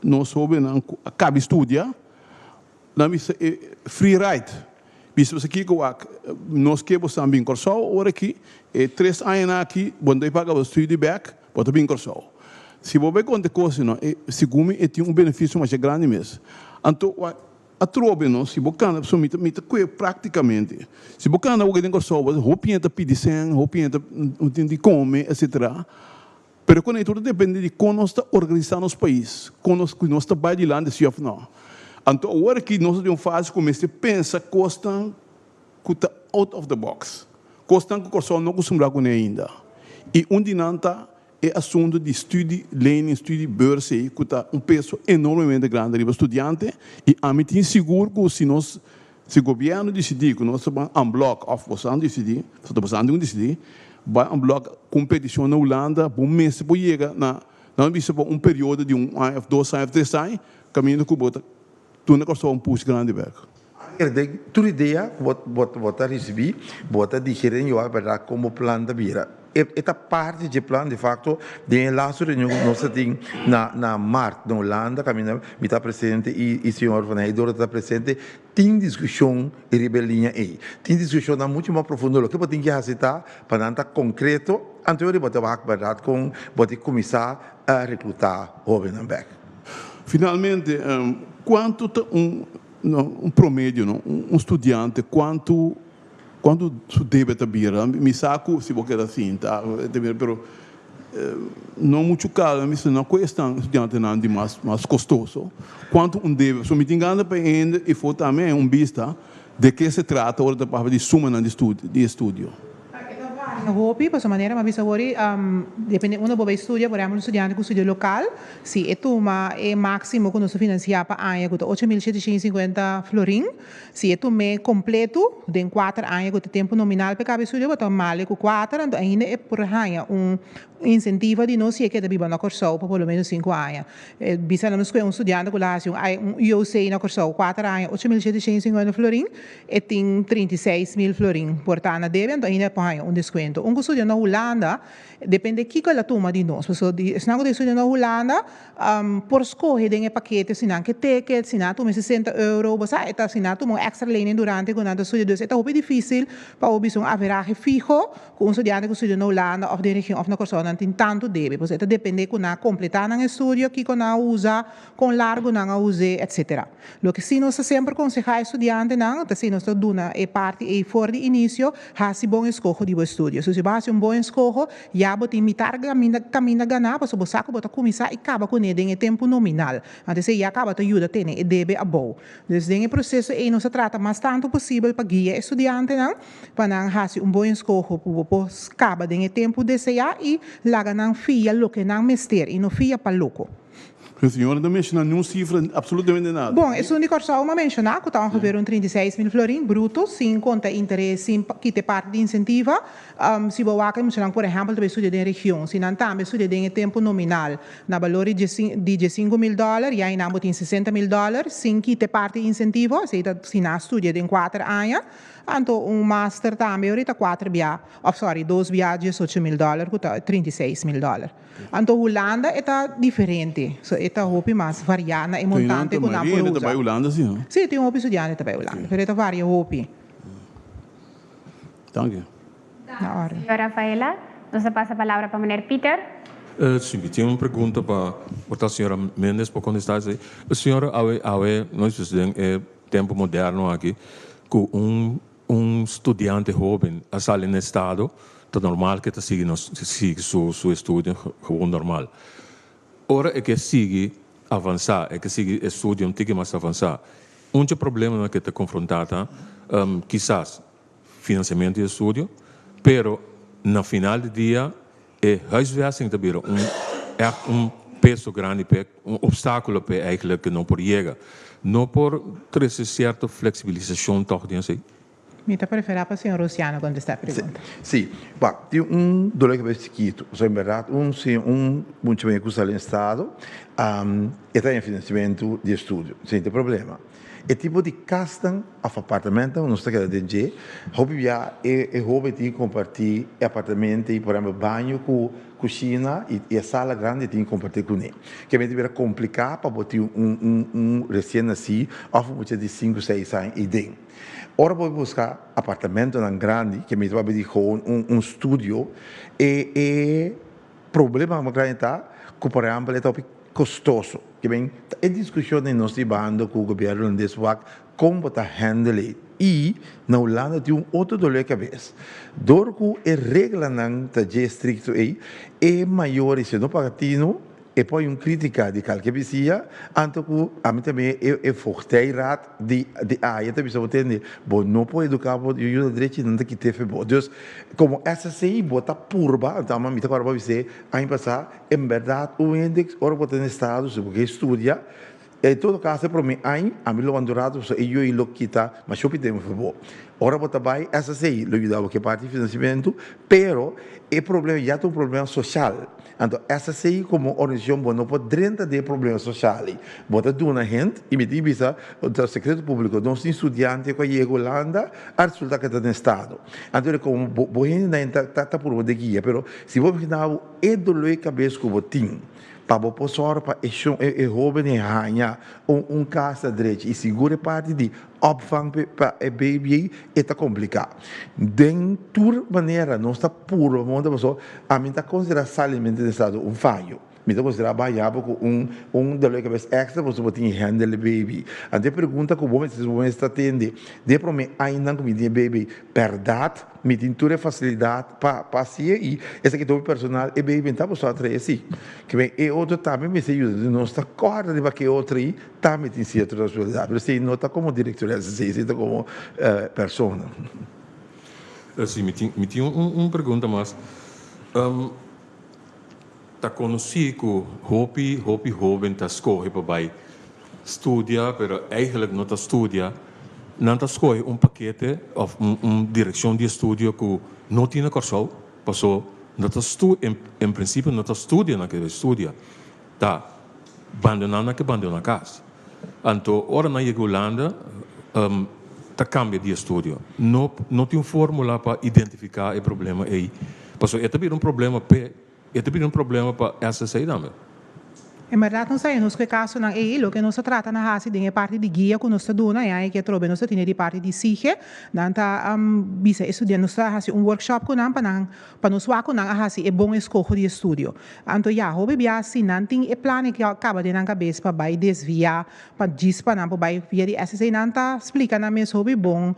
nos hóbennan ku a kabi studia, nan bisa e free ride. Bisa boso kiko wak, nos ke boso bin Kòrsou ora aki, e tres añanan aki bo no ta paga bo studi bèk, bo ta bin Kòrsou. Si bo bai konta e kos no, segun mi e tin un benefisio masha grandi mes. Anto wak. Atrobe no, si bo cana pasobra mi ta mi ta cue practicamente. Si bo cana awor den Corsou bo hopi hende ta pidi cen, hopi hende ta no tin di come etcetera. Pero con ei tur ta depende di con nos ta organisa nos pais, con nos cu nos ta bay dilanti si of no. Anto awor aki nos ta den un fase cu mester pensa cosnan cu ta out of the box, cosnan cu Corsou no acostumbra cune ainda. Y un di nan ta E asuntu di studi lening, studi beurs ei ku ta un peso enormemente grandi riba studiante i ami tin sigur ku si nos, si gobièrnu disidí ku nos ta ban en blòk òf bosan disidí, pasobra ta bosan tin ku disidí, bai en blòk ku un petishon na Hulanda bo mester por yega na, nan bisa pa un periodo di un aña òf dos aña òf tres aña kaminda ku bo ta duna Kòrsou un push grandi bèk. Den tur idea ku bo ta risibí, bo ta digerí i wak bèrdat kon bo plan ta bira. E ta parti dje plan de fakto den e lastu reunion ku nos ta tin na mart na Hulanda kaminda mi ta presente i señor Van Heijdoorn ta presente, tin diskushon riba e liña ei. Tin diskushonnan muchu mas profundo. Loke bo tin ke hasi ta pa nan ta konkreto anto bo ta wak bèrdat kon bo tin kuminsá reklutá hóbennan bèk. Finalmente, kuantu ta un No, un promedio no, un studiante cuanto cuanto su debe ta bira? Mi sa cu si bo keda sinta ta bira pero no mucho caro, mi bisa no cu esnan studiantenan di mas mas costoso, cuanto un debe? So mi tin gana pa e hende efo tambe un bista de ke se trata ora ta papia di sumanan di di estudio. E ta varia hopi, pasobra manera mi a bisa wori, depende unda bo bay studia, por ehempel un studiante cu studia local, Si e tuma e máksimo ku nos ta finansiá pa aña ku ta 8750 florin, si e tum'é kompletu den kuater aña ku ta tempu nominal pa e kaba e studio, bo ta male ku kuater, anto ainda e por haña un insentiva di nos si e keda biba na Kòrsou pa por lo menos sinku aña. Bisa nan nos ku e un studiante ku lo hasi un UOC na Kòrsou kuater aña 8750 florin, E tin 36.000 florin por ta na debe, anto ainda e por haña un deskuento. Un ku studia na Hulanda, Depende kiko el a tuma di nos. Pasobra di esnan ku ta estudia na Hulanda por skohe den e pakete si nan ke ticket, si nan a tuma e 60 euro, bo sa e ta si nan a tuma un extra lening durante ku nan ta studia. Dus e ta hopi difisil pa bo bisa un averahe fiho ku un studiante ku studia na Hulanda òf den region òf na Kòrsou nan tin tantu debe. Pasobra e ta depende ku nan a kompletá nan estudio, kiko nan a usa, kon largu nan a us'é, etcetera. Loke si nos ta semper konsehá e studiantenan ta si nos ta duna e parti ei for di inisio, hasi bon eskoho di bo estudio. So si bo hasi un bon eskoho, ya bo tin mitar kaminda kaminda ganá pasobra bo sa ku bo ta kuminsá i kaba kuné den e tempu nominal. Anto esei ya kaba ta yuda tene e debe abou. Dus den e proseso ei nos ta trata mas tantu posibel pa guia e studiantenan pa nan hasi un bon eskoho ku bo por kaba den e tempu deseá i laga nan fia loke nan mester i no fia pa loko. E señora no menshoná niun sifra, absolutamente nada. Bon, esun di Kòrsou m'a menshoná ku ta ongeveer un 36.000 florin bruto, sin konta interes, sin kita e parti di insentiva. Si bo wak e muchanan por ehèmpel ta bai studia den region, si nan tambe studia den e tempu nominal na balor di di 15.000 dòler, ya einan bo tin 60.000 dòler, sin kita e parti di insentivo, esei ta si nan a studia den kuater aña. Anto un master tambe orita kuater bia, òf sòri, dos bia 18.000 dòler ku ta 36.000 dòler. Anto Hulanda e ta diferente, so e ta hopi mas variá na e montante ku nan por usa. Ta bai Hulanda si, no? Si, tin hopi studiante ta bai Hulanda, pero e ta varia hopi. Danki. Na orde. Señor Rafaela, nos ta pasa palabra pa meneer Pieter. Si, mi tin un pregunta pa por ta señora Mendez por contesta esey. Señora, awe awe nos bisa den e tempo moderno aki cu un Un studiante hoben a sali na estado, ta normal ku e ta sigui nos sigui su su estudio gewoon normal. Ora e ke sigui avansá, e ke sigui estudio un tiki mas avansá, un dje problemanan ku e ta konfrontá ta kisas finansiamentu di estudio, pero na final di dia e huisvesting ta bira un ègt un peso grandi p'e, un opstákulo p'e eigentlik ku no por yega. No por trese sierto fleksibilisashon tòg den esei? Mi ta preferá pa señor Luciano kontestá e pregunta. Sí. Wak, tin un dolor di kabes chikitu. Pasobra en bèrdat un si un mucha muhé ku sali en estado, e ta haña finansiamentu di estudio, sin tin problema. E tipo di kasnan òf apartamentonan ku nos ta keda den dje, hopi bia e e hoben tin kompartí e apartamento i por ehèmpel baño ku kushina i e sala grandi tin kompartí kuné. Ke mester bira kompliká pa bo tin un un un resien nasí òf un mucha di sinku seis aña ei den. Ora bo buska apartamentonan grandi, ke mester papia di gewoon un un studio, e e Problema mas grandi ta ku por ehèmpel e ta hopi kostoso. Ke men ta e diskushon den nos ribando ku gobièrnu hulandes wak kon bo ta handle e. I na Hulanda tin un otro dolor kabes. Dor ku e reglanan ta dje estrikto ei, e mayor si no paga tinu e por hay un kritika di kalke bisia, anto ku ami tambe e e voogdijraad di di aya ta bisa bo tende bo no por eduká bo yu na drechi nan ta kit'é fe bo. Dus Komo SSC bo ta purba, anto mi ta kòrda bo a bis'é aña pasá, en bèrdat un hende ora bo ta na estado si bo ke studia, en todo kaso e promé aña ami lo wanta un rato pasobra e yoi lo kita masha hopi tempu for bo. Ora bo ta bai SSC lo yuda bo ku e parti di finansiamentu, pero e problema ya ta un problema sosial. Anto SSC komo organisashon bo no por drenta den e problema sosial ei. Bo ta duna hent i mi tin bisa ta sekreto públiko nos tin studiante ku a yega Hulanda a resulta ku e ta den estado. Anto komo bo bo hendenan ta ta ta purba di guia pero si bo imagina bo e doló e kabes ku bo tin pa bo por sòru pa e shon e hóben ei haña un un kas na drechi i sigur e parti di Opvang pa e baby ei e ta kompliká. Den tur manera nos ta purba monta paso ami ta konsiderá salimento den estado un fayo. Mi ta konsiderá baña bo ku un un dolor di kabes èkstra pasobra bo tin handle e baby. Anto e pregunta ku bo mester bo mester atende den e promé añanan ku mi tin e baby bèrdat mi tin tur e fasilidat pa pa hasié i esaki ta hopi personal e baby ta paso a trae si. Kiben e otro tambe mester yuda nos ta kòrda riba ke otro ei. Tambe tin sierto responsabilidat, pero esei no ta komo direktor di SSC, esei ta komo persona. Si, mi tin mi tin un un pregunta mas. Ta konosí ku hopi hopi hóben ta skohe pa bai studia, pero eigentlik no ta studia. Nan ta skohe un pakete òf un un direkshon di estudio ku no tin na Kòrsou, paso no ta stu en prinsipio no ta studia nan ke bai studia. Ta bandona nan ke bandona kas. Anto ora nan yega Hulanda ta kambia di estudio. No no tin un formula pa identifiká e problema ei. Pasobra e ta bira un problema p'e, e ta bira un problema pa SSA tambe. En bèrdat nos a nos ku e kasonan ei, loke nos ta trata na hasi den e parti di guia ku nos ta duna, e aña aki atrobe nos ta tene di parti di SIGE, nan ta bisa e studiante, nos ta hasi un workshop ku nan pa nan Pa nos wak ku nan a hasi e bon eskoho di estudio. Anto ya, hopi bia si nan tin e planen ku a kaba den nan kabes pa bai desviá, pa djis pa nan por bai via di SSA, nan ta splika nan mes hopi bon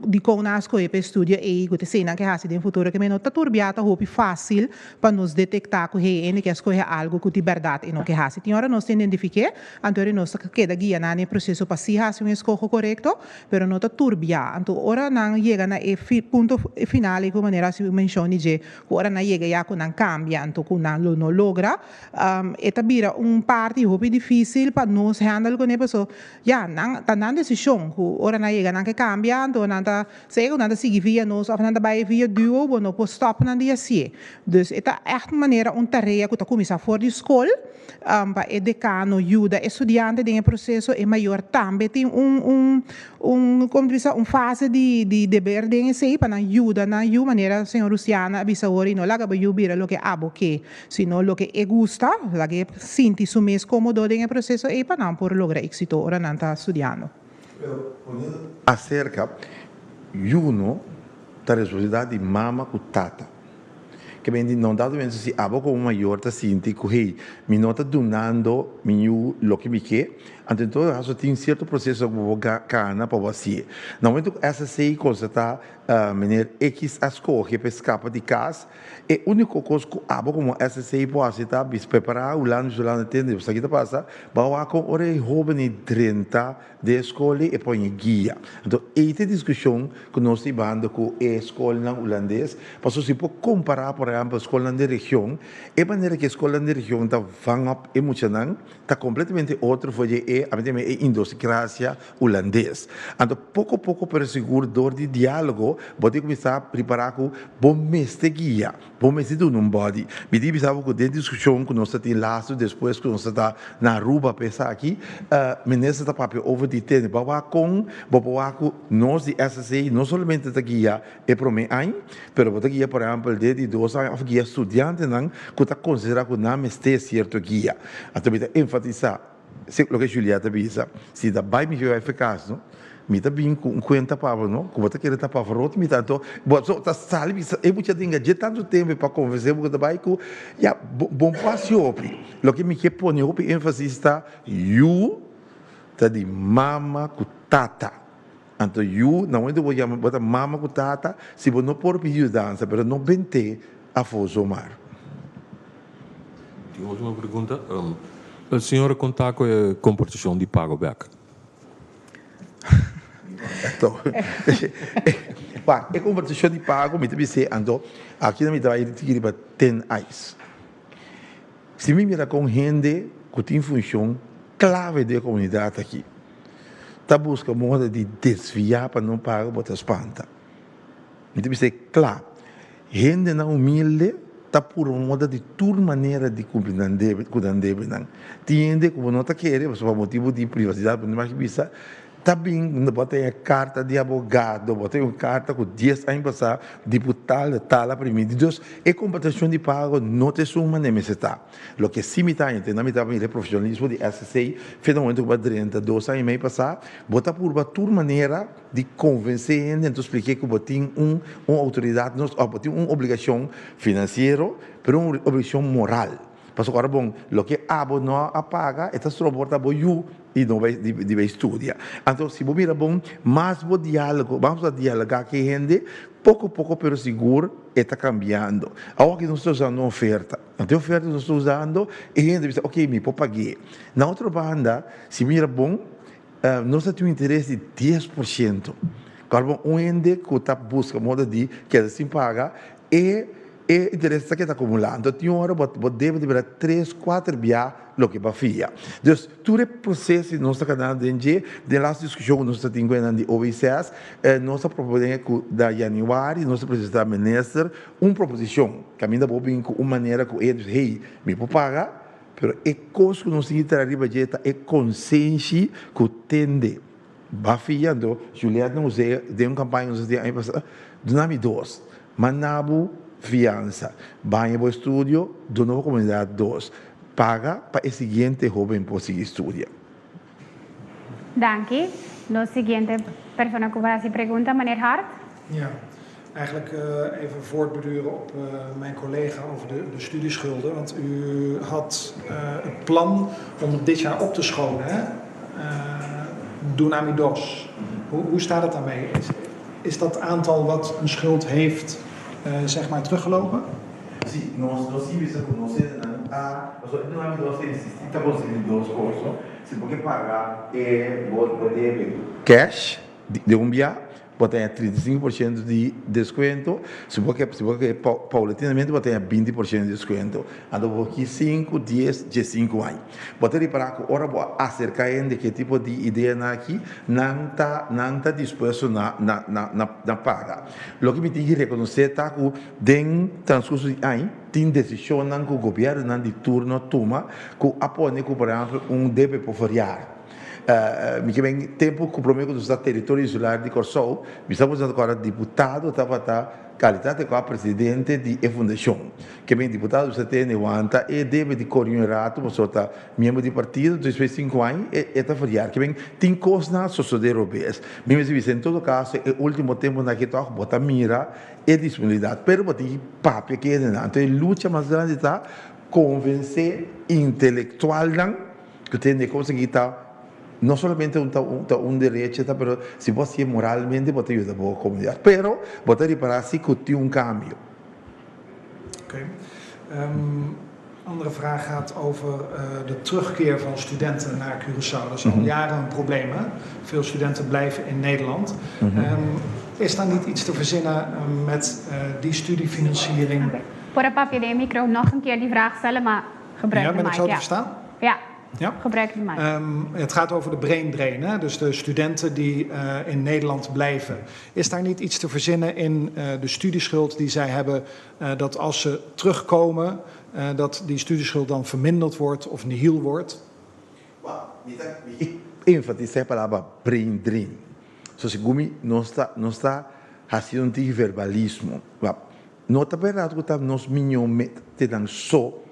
dikon nan a skohe pa e estudio ei, ku ta esei nan ke hasi den futuro. Ke men no ta tur bia ta hopi fásil pa nos detektá ku hey, hende ke a skohe algu ku di bèrdat. berdat e no ke hasi. Tin ora nos ta identifiké, anto ora nos ta keda guia nan den e proseso pa si hasi un eskoho korekto, pero no ta tur bia. Anto ora nan yega na e punto final ei ku manera hasi un menshon di dje, ku ora nan yega ya ku nan kambia anto ku nan lo no logra, e ta bira un parti hopi difísil pa nos handle kuné paso ya nan ta nan desishon ku ora nan yega nan ke kambia anto nan ta sea ku nan ta sigui via nos òf nan ta bai via duo bo no por stòp nan di hasié. Dus e ta ègt manera un tarea ku ta kuminsá for di skol pa e dekano yuda e studiante den e proseso, e mayor tambe tin un un un komo ta bisa un fase di di deber den esei pa nan yuda nan yu manera señor Luciana a bisa awor i no laga bo yu bira loke abo ke sino loke e gusta laga e sinti su mes komodo den e proseso ei pa nan por logra éksito ora nan ta studiando. Pero poniendo aserka yu no ta responsabilidat di mama ku tata. Ke men di no dado momento si abo komo mayor ta sinti ku hey mi no ta dunando mi yu loke mi ke, anto en todo kaso tin sierto proseso ku bo por kana pa bo hasié. Na momento ku SSC konstatá meneer X a skohe pa e skapa di kas, e úniko kos ku abo komo SSC por hasi ta bis prepará Hulanda bis Hulanda tende esaki ta pasa, bo a wak kon ora e hóben ei drenta Den e skol ei e pon e guia. Anto ei ta e diskushon ku nos ta hibando ku e skolnan hulandes, pasobra si por kompará por ehèmpel skolnan den region, e manera ku e skolnan den region ta vang op e muchanan ta kompletamente otro for di e, ami ta yama e indosikrasia hulandes. Anto poko poko pero sigur dor di diálogo bo tin kuminsá ripará ku bo mester guia. Bo mester duna un body. Mi tin bisa bo ku den diskushon ku nos ta tin lastu despues ku nos ta ta na Aruba pa esaki, minister ta papia over di tene. Bo a wak kon bo por wak ku nos di SSA no solamente ta guia e prome aña, pero bo ta guia por ehèmpel den di dos aña òf guia studiantenan ku ta konsiderá ku nan mester sierto guia. Anto mi ta enfatisá loke Juliette a bisa, si ta bai mi bai fekas no. Mi ta bin ku un kuenta pa bo no, ku bo ta kere ta Pavarotti mi ta anto bo so ta sali bisa e mucha dinga dje tantu tempu pa konvensé bo ku ta bai ku ya bo bo por hasi hopi. Loke mi ke pone hopi énfasis ta yu ta di mama ku tata. Anto yu na momento ku bo yama bo ta mama ku tata si bo no por pidi yudansa pero no bent'é afó zomar. Tin un ultimo pregunta. Señora konta ku e komportashon di pago bèk? Wak, e konversashon di pago mi ta bis'é, anto aki nan mi ta bai tiki riba thin ice. Si mi mira kon hende ku tin funshon klave den e komunidat aki ta buska moda di desviá pa no paga bo ta spanta. Mi ta bis'é kla, hendenan humilde ta purba moda di tur manera di kumpli nan debe ku nan debenan. Tin hende ku bo no ta kere pasobra pa motibu di privasidat bo no mag bisa, ta bin bo ta haña karta di abogado, bo ta haña un karta ku dies aña pasá diputado tal a primiti. Dus e komportashon di pago no ta esun manera mester ta. Loke si mi ta haña te na mi ta mira e profeshonalismo di SSC fe na momento ku bo a drenta dos aña i mei pasá, bo ta purba tur manera, di konvensé hende anto splik'é ku bo tin un un outoridat no òf bo tin un obligashon finansiero pero un obligashon moral pasobra ora bon loke abo no a paga e ta stroborta bo yu di no bai di bai studia anto si bo mira bon mas bo dialogo mas bo ta dialogá ku e hende poko poko pero sigur e ta kambiando awor aki nos ta usando un oferta anto e oferta nos ta usando e hende ta bisa oke mi por pag'é na otro banda si mira bon Nos ta tin un interes di 10%. Kòrda un hende ku ta buska moda di keda sin paga, e e interes ta keda akumulá. Anto tin un ora bo bo debe di bira tres, kuater bia loke bo a fia. Dus tur e proseso di nos ta kana den dje, den las diskushon ku nos ta tin ku esnan di OICS, nos a proponé ku na yanüari nos ta presentá minister un proposishon kaminda bo bin ku un manera ku e hende bisa, hey, mi por paga, Pero e kos ku nos tin ki traha riba dje ta e konsenshi ku tende. Ba fia anto Juliette no us'é den un kampaña ku nos a tin aña pasá, duna mi dos. Manda bo fiansa, baña bo estudio, duna bo komunidat dos. Paga pa e siguiente hóben por sigui studia. Danki. Nos siguiente persona ku por hasi pregunta, meneer Hart. Ja, eigenlijk even voortbeduren op mijn collega over de, de studieschulden. Want u had het plan om dit jaar op te scholen, hè? Dunami Dos. Hoe, hoe staat het daarmee? Is, is dat aantal wat een schuld heeft, zeg maar, teruggelopen? Sí, nos, nos tin bisa ku nos hendenan. A, pasobra e duna mi dos ta insistí ta konsiguí dos kos, no? Si bo ke paga e bo bo debe cash di un bia, bo ta haña 35% di deskuento, si bo ke si bo ke paulatinamente bo ta haña 20% di deskuento. Anto bo ki sinku, dies, 15 aña. Bo ta ripará ku ora bo a aserká hende ku e tipo di ideanan aki, nan ta nan ta dispuesto na na na na paga. Loke mi tin ki rekonosé ta ku den transkurso di aña tin desishonnan ku gobièrnunan di turno a tuma ku a pone ku por ehèmpel un debe por feriar. Mi ke men tempu ku promé ku nos ta teritorio insular di Kòrsou, mi sa por kòrda diputado tabata kalitat di kua presidente di e fundashon. Ke men diputado bisa tene wanta e debe di kore un ratu pasobra ta miembro di partido despues 5 aña e ta feriar. Ke men tin kosnan a sosode robes. Mi mester bisa en todo kaso e ultimo tempunan aki tòg bo ta mira e disponibilidat pero bo tin ki papia ku hendenan. Anto e lucha mas grandi ta konvensé intelektualnan ku tende kos aki ta no solamente un ta ta un derecho ta pero si bo hasié moralmente bo ta yuda bo komunidat. Pero bo ta ripará si ku tin un kambio. Oké. Andere vraag gaat over de terugkeer van studenten naar Curaçao. Dat is al jaren een probleem, hè? Veel studenten blijven in Nederland. Is daar niet iets te verzinnen met die studiefinanciering? Oké. Por a papia den e micro nog een keer die vraag stellen, maar gebruik Ja, de ben ik mic. zo te Ja. verstaan? Ja. Ja. Gebruik de mic. Het gaat over de brain drain, hè? Dus de studenten die in Nederland blijven. Is daar niet iets te verzinnen in de studieschuld die zij hebben, dat als ze terugkomen, dat die studieschuld dan verminderd wordt of nihil wordt? Wel, mi ta enfatisá e palabra brain drain. So segun mi nos ta nos ta hasi un tiki verbalismo. Wel, no ta berdad ku ta nos miño metenan so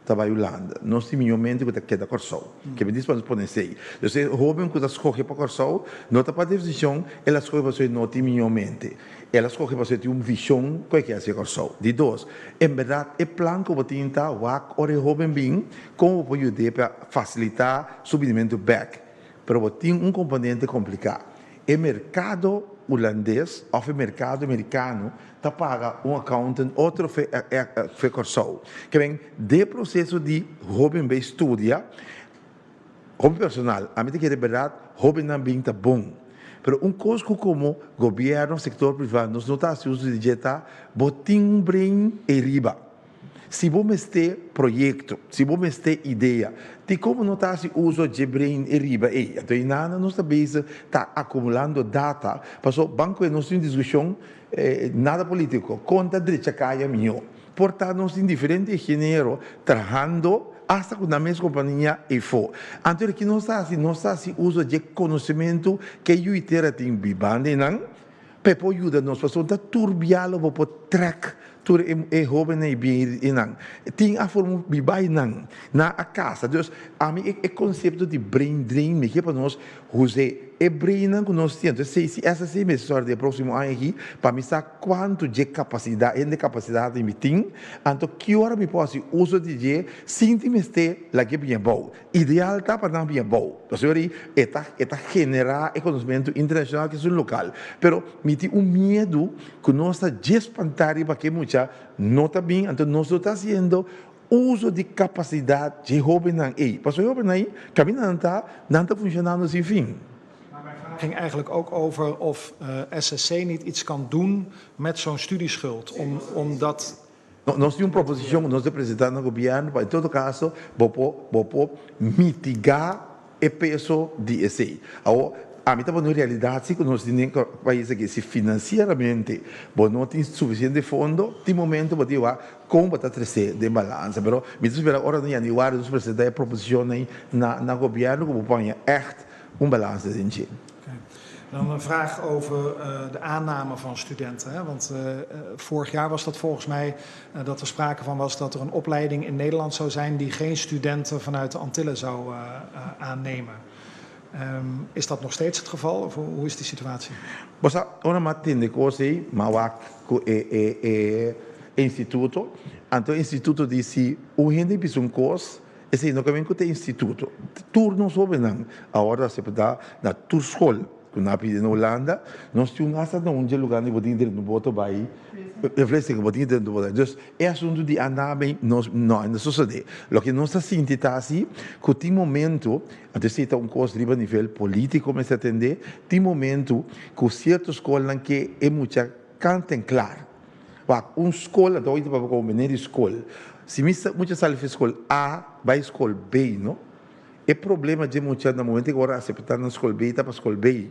ta bai Hulanda. Nos tin miño mente ku ta keda Kòrsou. Ke mi dis pa nos pone esei. Dus e hóben ku ta skohe pa Kòrsou no ta pa desishon, el a skohe pasobra e no tin miño mente. El a skohe pasobra e tin un vishon ku e ke hasi Kòrsou. Di dos, en bèrdat e plan ku bo tin ta wak ora e hóben bin, kon bo por yud'é pa fasilitá su binimentu bèk. Pero bo tin un komponente kompliká. E merkado hulandes òf e merkado merikano ta paga un accountant otro fe fe Kòrsou. Ke men den proseso di hóben bay studia, hopi personal, ami ta kere bèrdat hóbennan bin ta bon. Pero un kos ku komo gobièrnu òf sektor privá nos no ta hasi uso di dje ta bo tin un brain ei riba. Si bo mester proyekto, si bo mester idea, di komo no ta hasi uso dje brain ei riba ei. Anto einana nos ta bezig ta akumulando data, paso ban ku nos tin un diskushon nada polítiko, kon ta drecha kaya mihó. Por ta nos tin diferente ingeniero trahando asta ku nan mes kompania eifó. Anto ki nos ta hasi? Nos ta hasi uso dje konosementu ke yuitera tin bibando einan pa e por yuda nos, pasobra ta tur bialo bo por trèk tur e hóbennan ei bien einan. Tin a forma biba einan na a kasa. Dus ami e konsepto di brain drain mi ke pa nos Jose, e brainnan ku nos tin, entonces si SSC mester sòru di e próksimo aña aki pa mi sa kuantu dje kapasidat, hende kapasidat mi tin, anto ki ora mi por hasi uso di dje sin tin mester lag'é bin abou. Ideal ta pa nan bin abou, pasobra ei e ta e ta generá e konosmentu internashonal ku esun lokal. Pero mi tin un miedu ku nos ta dje spantá riba ke mucha no ta bin, anto nos no ta hasiendo uso di kapasidat dje hóbennan ei. Pasobra e hóbennan ei, kaminda nan ta, nan ta funshonando sin fin. Maar mijn vraag ging eigenlijk ook over of SSC niet iets kan doen met zo'n studieschuld, om, omdat... Nos tin un proposishon ku nos ta presentá na gobièrnu pa en todo kaso bo por bo por mitigá e peso di esei. Awor, ami ta pone un realidat si ku nos tin den pais aki, si finansieramente bo no tin sufisiente fondo, tin momento bo tin wak kon bo ta tresé den balansa. Pero mi ta spera ora na yanüari nos presentá e proposishonnan na gobièrnu ku bo por haña ègt un balansa den dje. Dan een vraag over de aanname van studenten. Hè? Want vorig jaar was dat volgens mij dat er sprake van was dat er een opleiding in Nederland zou zijn die geen studenten vanuit de Antillen zou aannemen. Is dat nog steeds het geval of hoe is die situatie? Bo sa, ora m'a tende kos ei, m'a wak ku e e e instituto, anto e instituto di si un hende bisa un kos, esei no ka bin ku ta e instituto. Tur nos hóbennan awor ta aseptá na tur skol. Ku nan a pidi na Hulanda, nos tin un hasta na un dje lugar di bo tin drenta un boto bai Vlissingen, bo tin drenta un boto. Dus e asuntu di aanname nos no a sosode. Loke nos ta sinti ta asi ku tin momento, anto esei ta un kos riba nivel politiko mester atende, tin momento ku sierto skolnan ke e mucha kant en klar. Wak, un skol, anto hoy ta papia komo meneer di skol, si mi mucha sali for skol A bai skol B no, E problema dje mucha na momento ku ora aseptá na skol B ta pa skol B.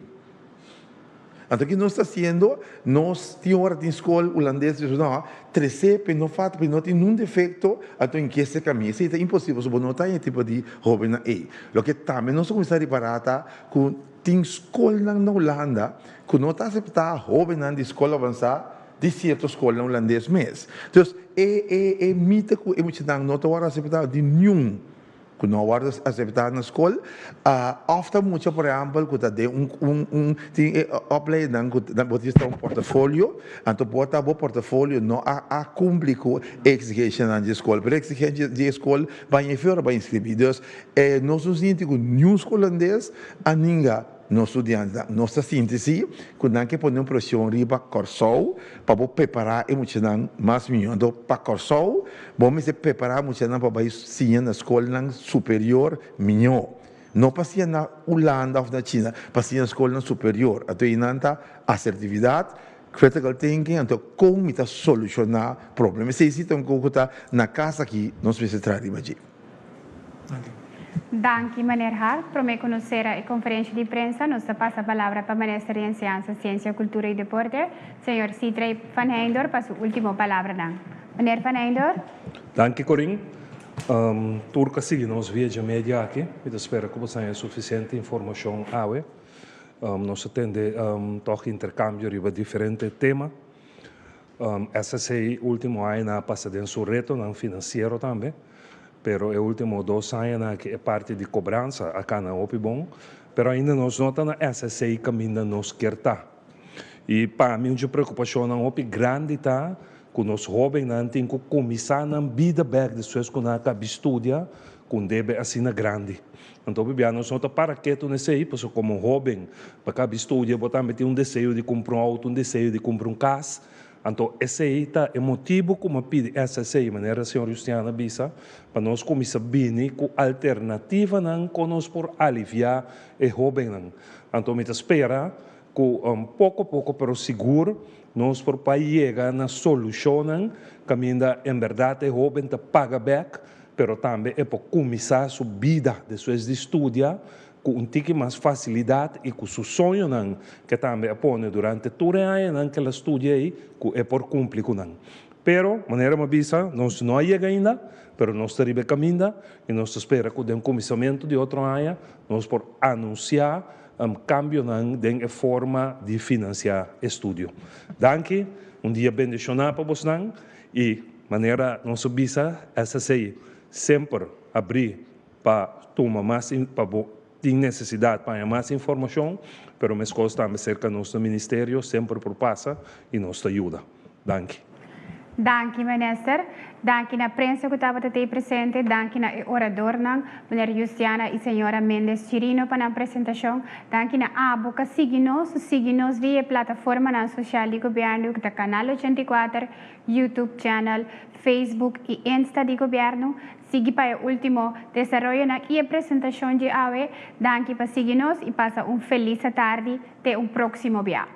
Anto ki nos ta hasiendo? Nos tin ora tin skol hulandes dios no tresé pe no falta pe no tin nun defekto anto in kese kaminda. Esei ta imposibel pasobra bo no ta e tipo di hobennan ei. Loke tambe nos a kuminsá ripará ta ku tin skolnan na Hulanda ku no ta aseptá hobennan di skol avansá di sierto skolnan hulandes mes. Dus e e e mita ku e muchanan no ta wòrdu aseptá di niun. Ku no a wòrdu aseptá na skol, òf ta mucha por ehèmpel ku ta den un un un tin e opleinan ku bo tin sta un portafolio, anto por ta bo portafolio no a a kumpli ku e eksigensianan di e skol, pero e eksigensia di e skol baña e ora pa inskribí. Dus nos no sinti ku niun skol hulandes a ninga. Nos studiantenan, nos ta sinti si ku nan ke pone un presion riba Kòrsou pa bo prepará e muchanan mas mihó. Anto pa Kòrsou bo mester prepará muchanan pa bai siña na skolnan superior mihó. No pa siña na Hulanda òf na China, pa siña na skolnan superior. Anto einan ta asertividat, critical thinking, anto kon mi ta solushoná problema. Esei si ta un kos ku ta na kas aki nos mester traha riba dje. Danki meneer Hart. Prome ku nos sera e konferensha di prensa nos ta pasa palabra pa Minister di Enseñansa, Siensia, Kultura i Deporte, señor Sithree van Heyndor pa su ultimo palabranan. Meneer van Heyndor. Danki Corin. Tur ku a sigui nos via dje media aki, mi ta spera ku bo sa haña sufisiente informashon awe. Nos a tende tòg interkambio riba diferente tema. SSC ultimo añanan a pasa den su retonan finansiero tambe, pero e ultimo dos añanan aki e parti di kobransa a kana hopi bon, pero ainda nos no ta na SSC kaminda nos kier ta. I pa mi un dje preokupashonnan hopi grandi ta ku nos hóbennan tin ku kuminsá nan bida bèk despues ku nan a kabi studia ku un debe asina grandi. Anto hopi bia nos no ta para ketu na esei, pasobra komo hóben pa kabi studia bo tambe tin un deseo di kumpra un outo, un deseo di kumpra un kas. Anto esei ta e motibu ku mi a pidi SSA, manera señor Justiana a bisa, pa nos kuminsá bini ku alternativanan kon nos por aliviá e hóbennan. Anto mi ta spera ku poko poko pero sigur nos por bai yega na solushonnan kaminda en bèrdat e hóben ta paga bèk pero tambe e por kuminsá su bida despues di studia ku un tiki mas fasilidat i ku su soñonan ke tambe a pone durante tur e añanan ke el a studia ei ku e por kumpli ku nan. Pero, manera mi a bisa, nos no a yega ainda, pero nos ta riba e kaminda i nos ta spera ku den kuminsamentu di otro aña nos por anunsiá kambionan den e forma di finansiá e studio. Danki, un dia bendishoná pa bosnan i manera nos a bisa SSA semper abrí pa tuma mas pa bo tin nesesidat pa haña mas informashon, pero meskos tambe serka nos na ministerio semper por pasa i nos ta yuda. Danki. Danki Minister. Danki na prensa ku tabata tei presente. Danki na e oradornan, Meneer Justiana i Señora Mendez Chirino pa nan presentashon. Danki na abo ku a sigui nos, sigui nos via e plataformanan sosial di Gobièrnu ku ta Kanal 84, YouTube channel, Facebook i Insta di Gobièrnu. Sigui pa e último desaroyonan i e presentashon dje awe. Danki pa sigui nos i pasa un felis atardi. Te un próksimo bia.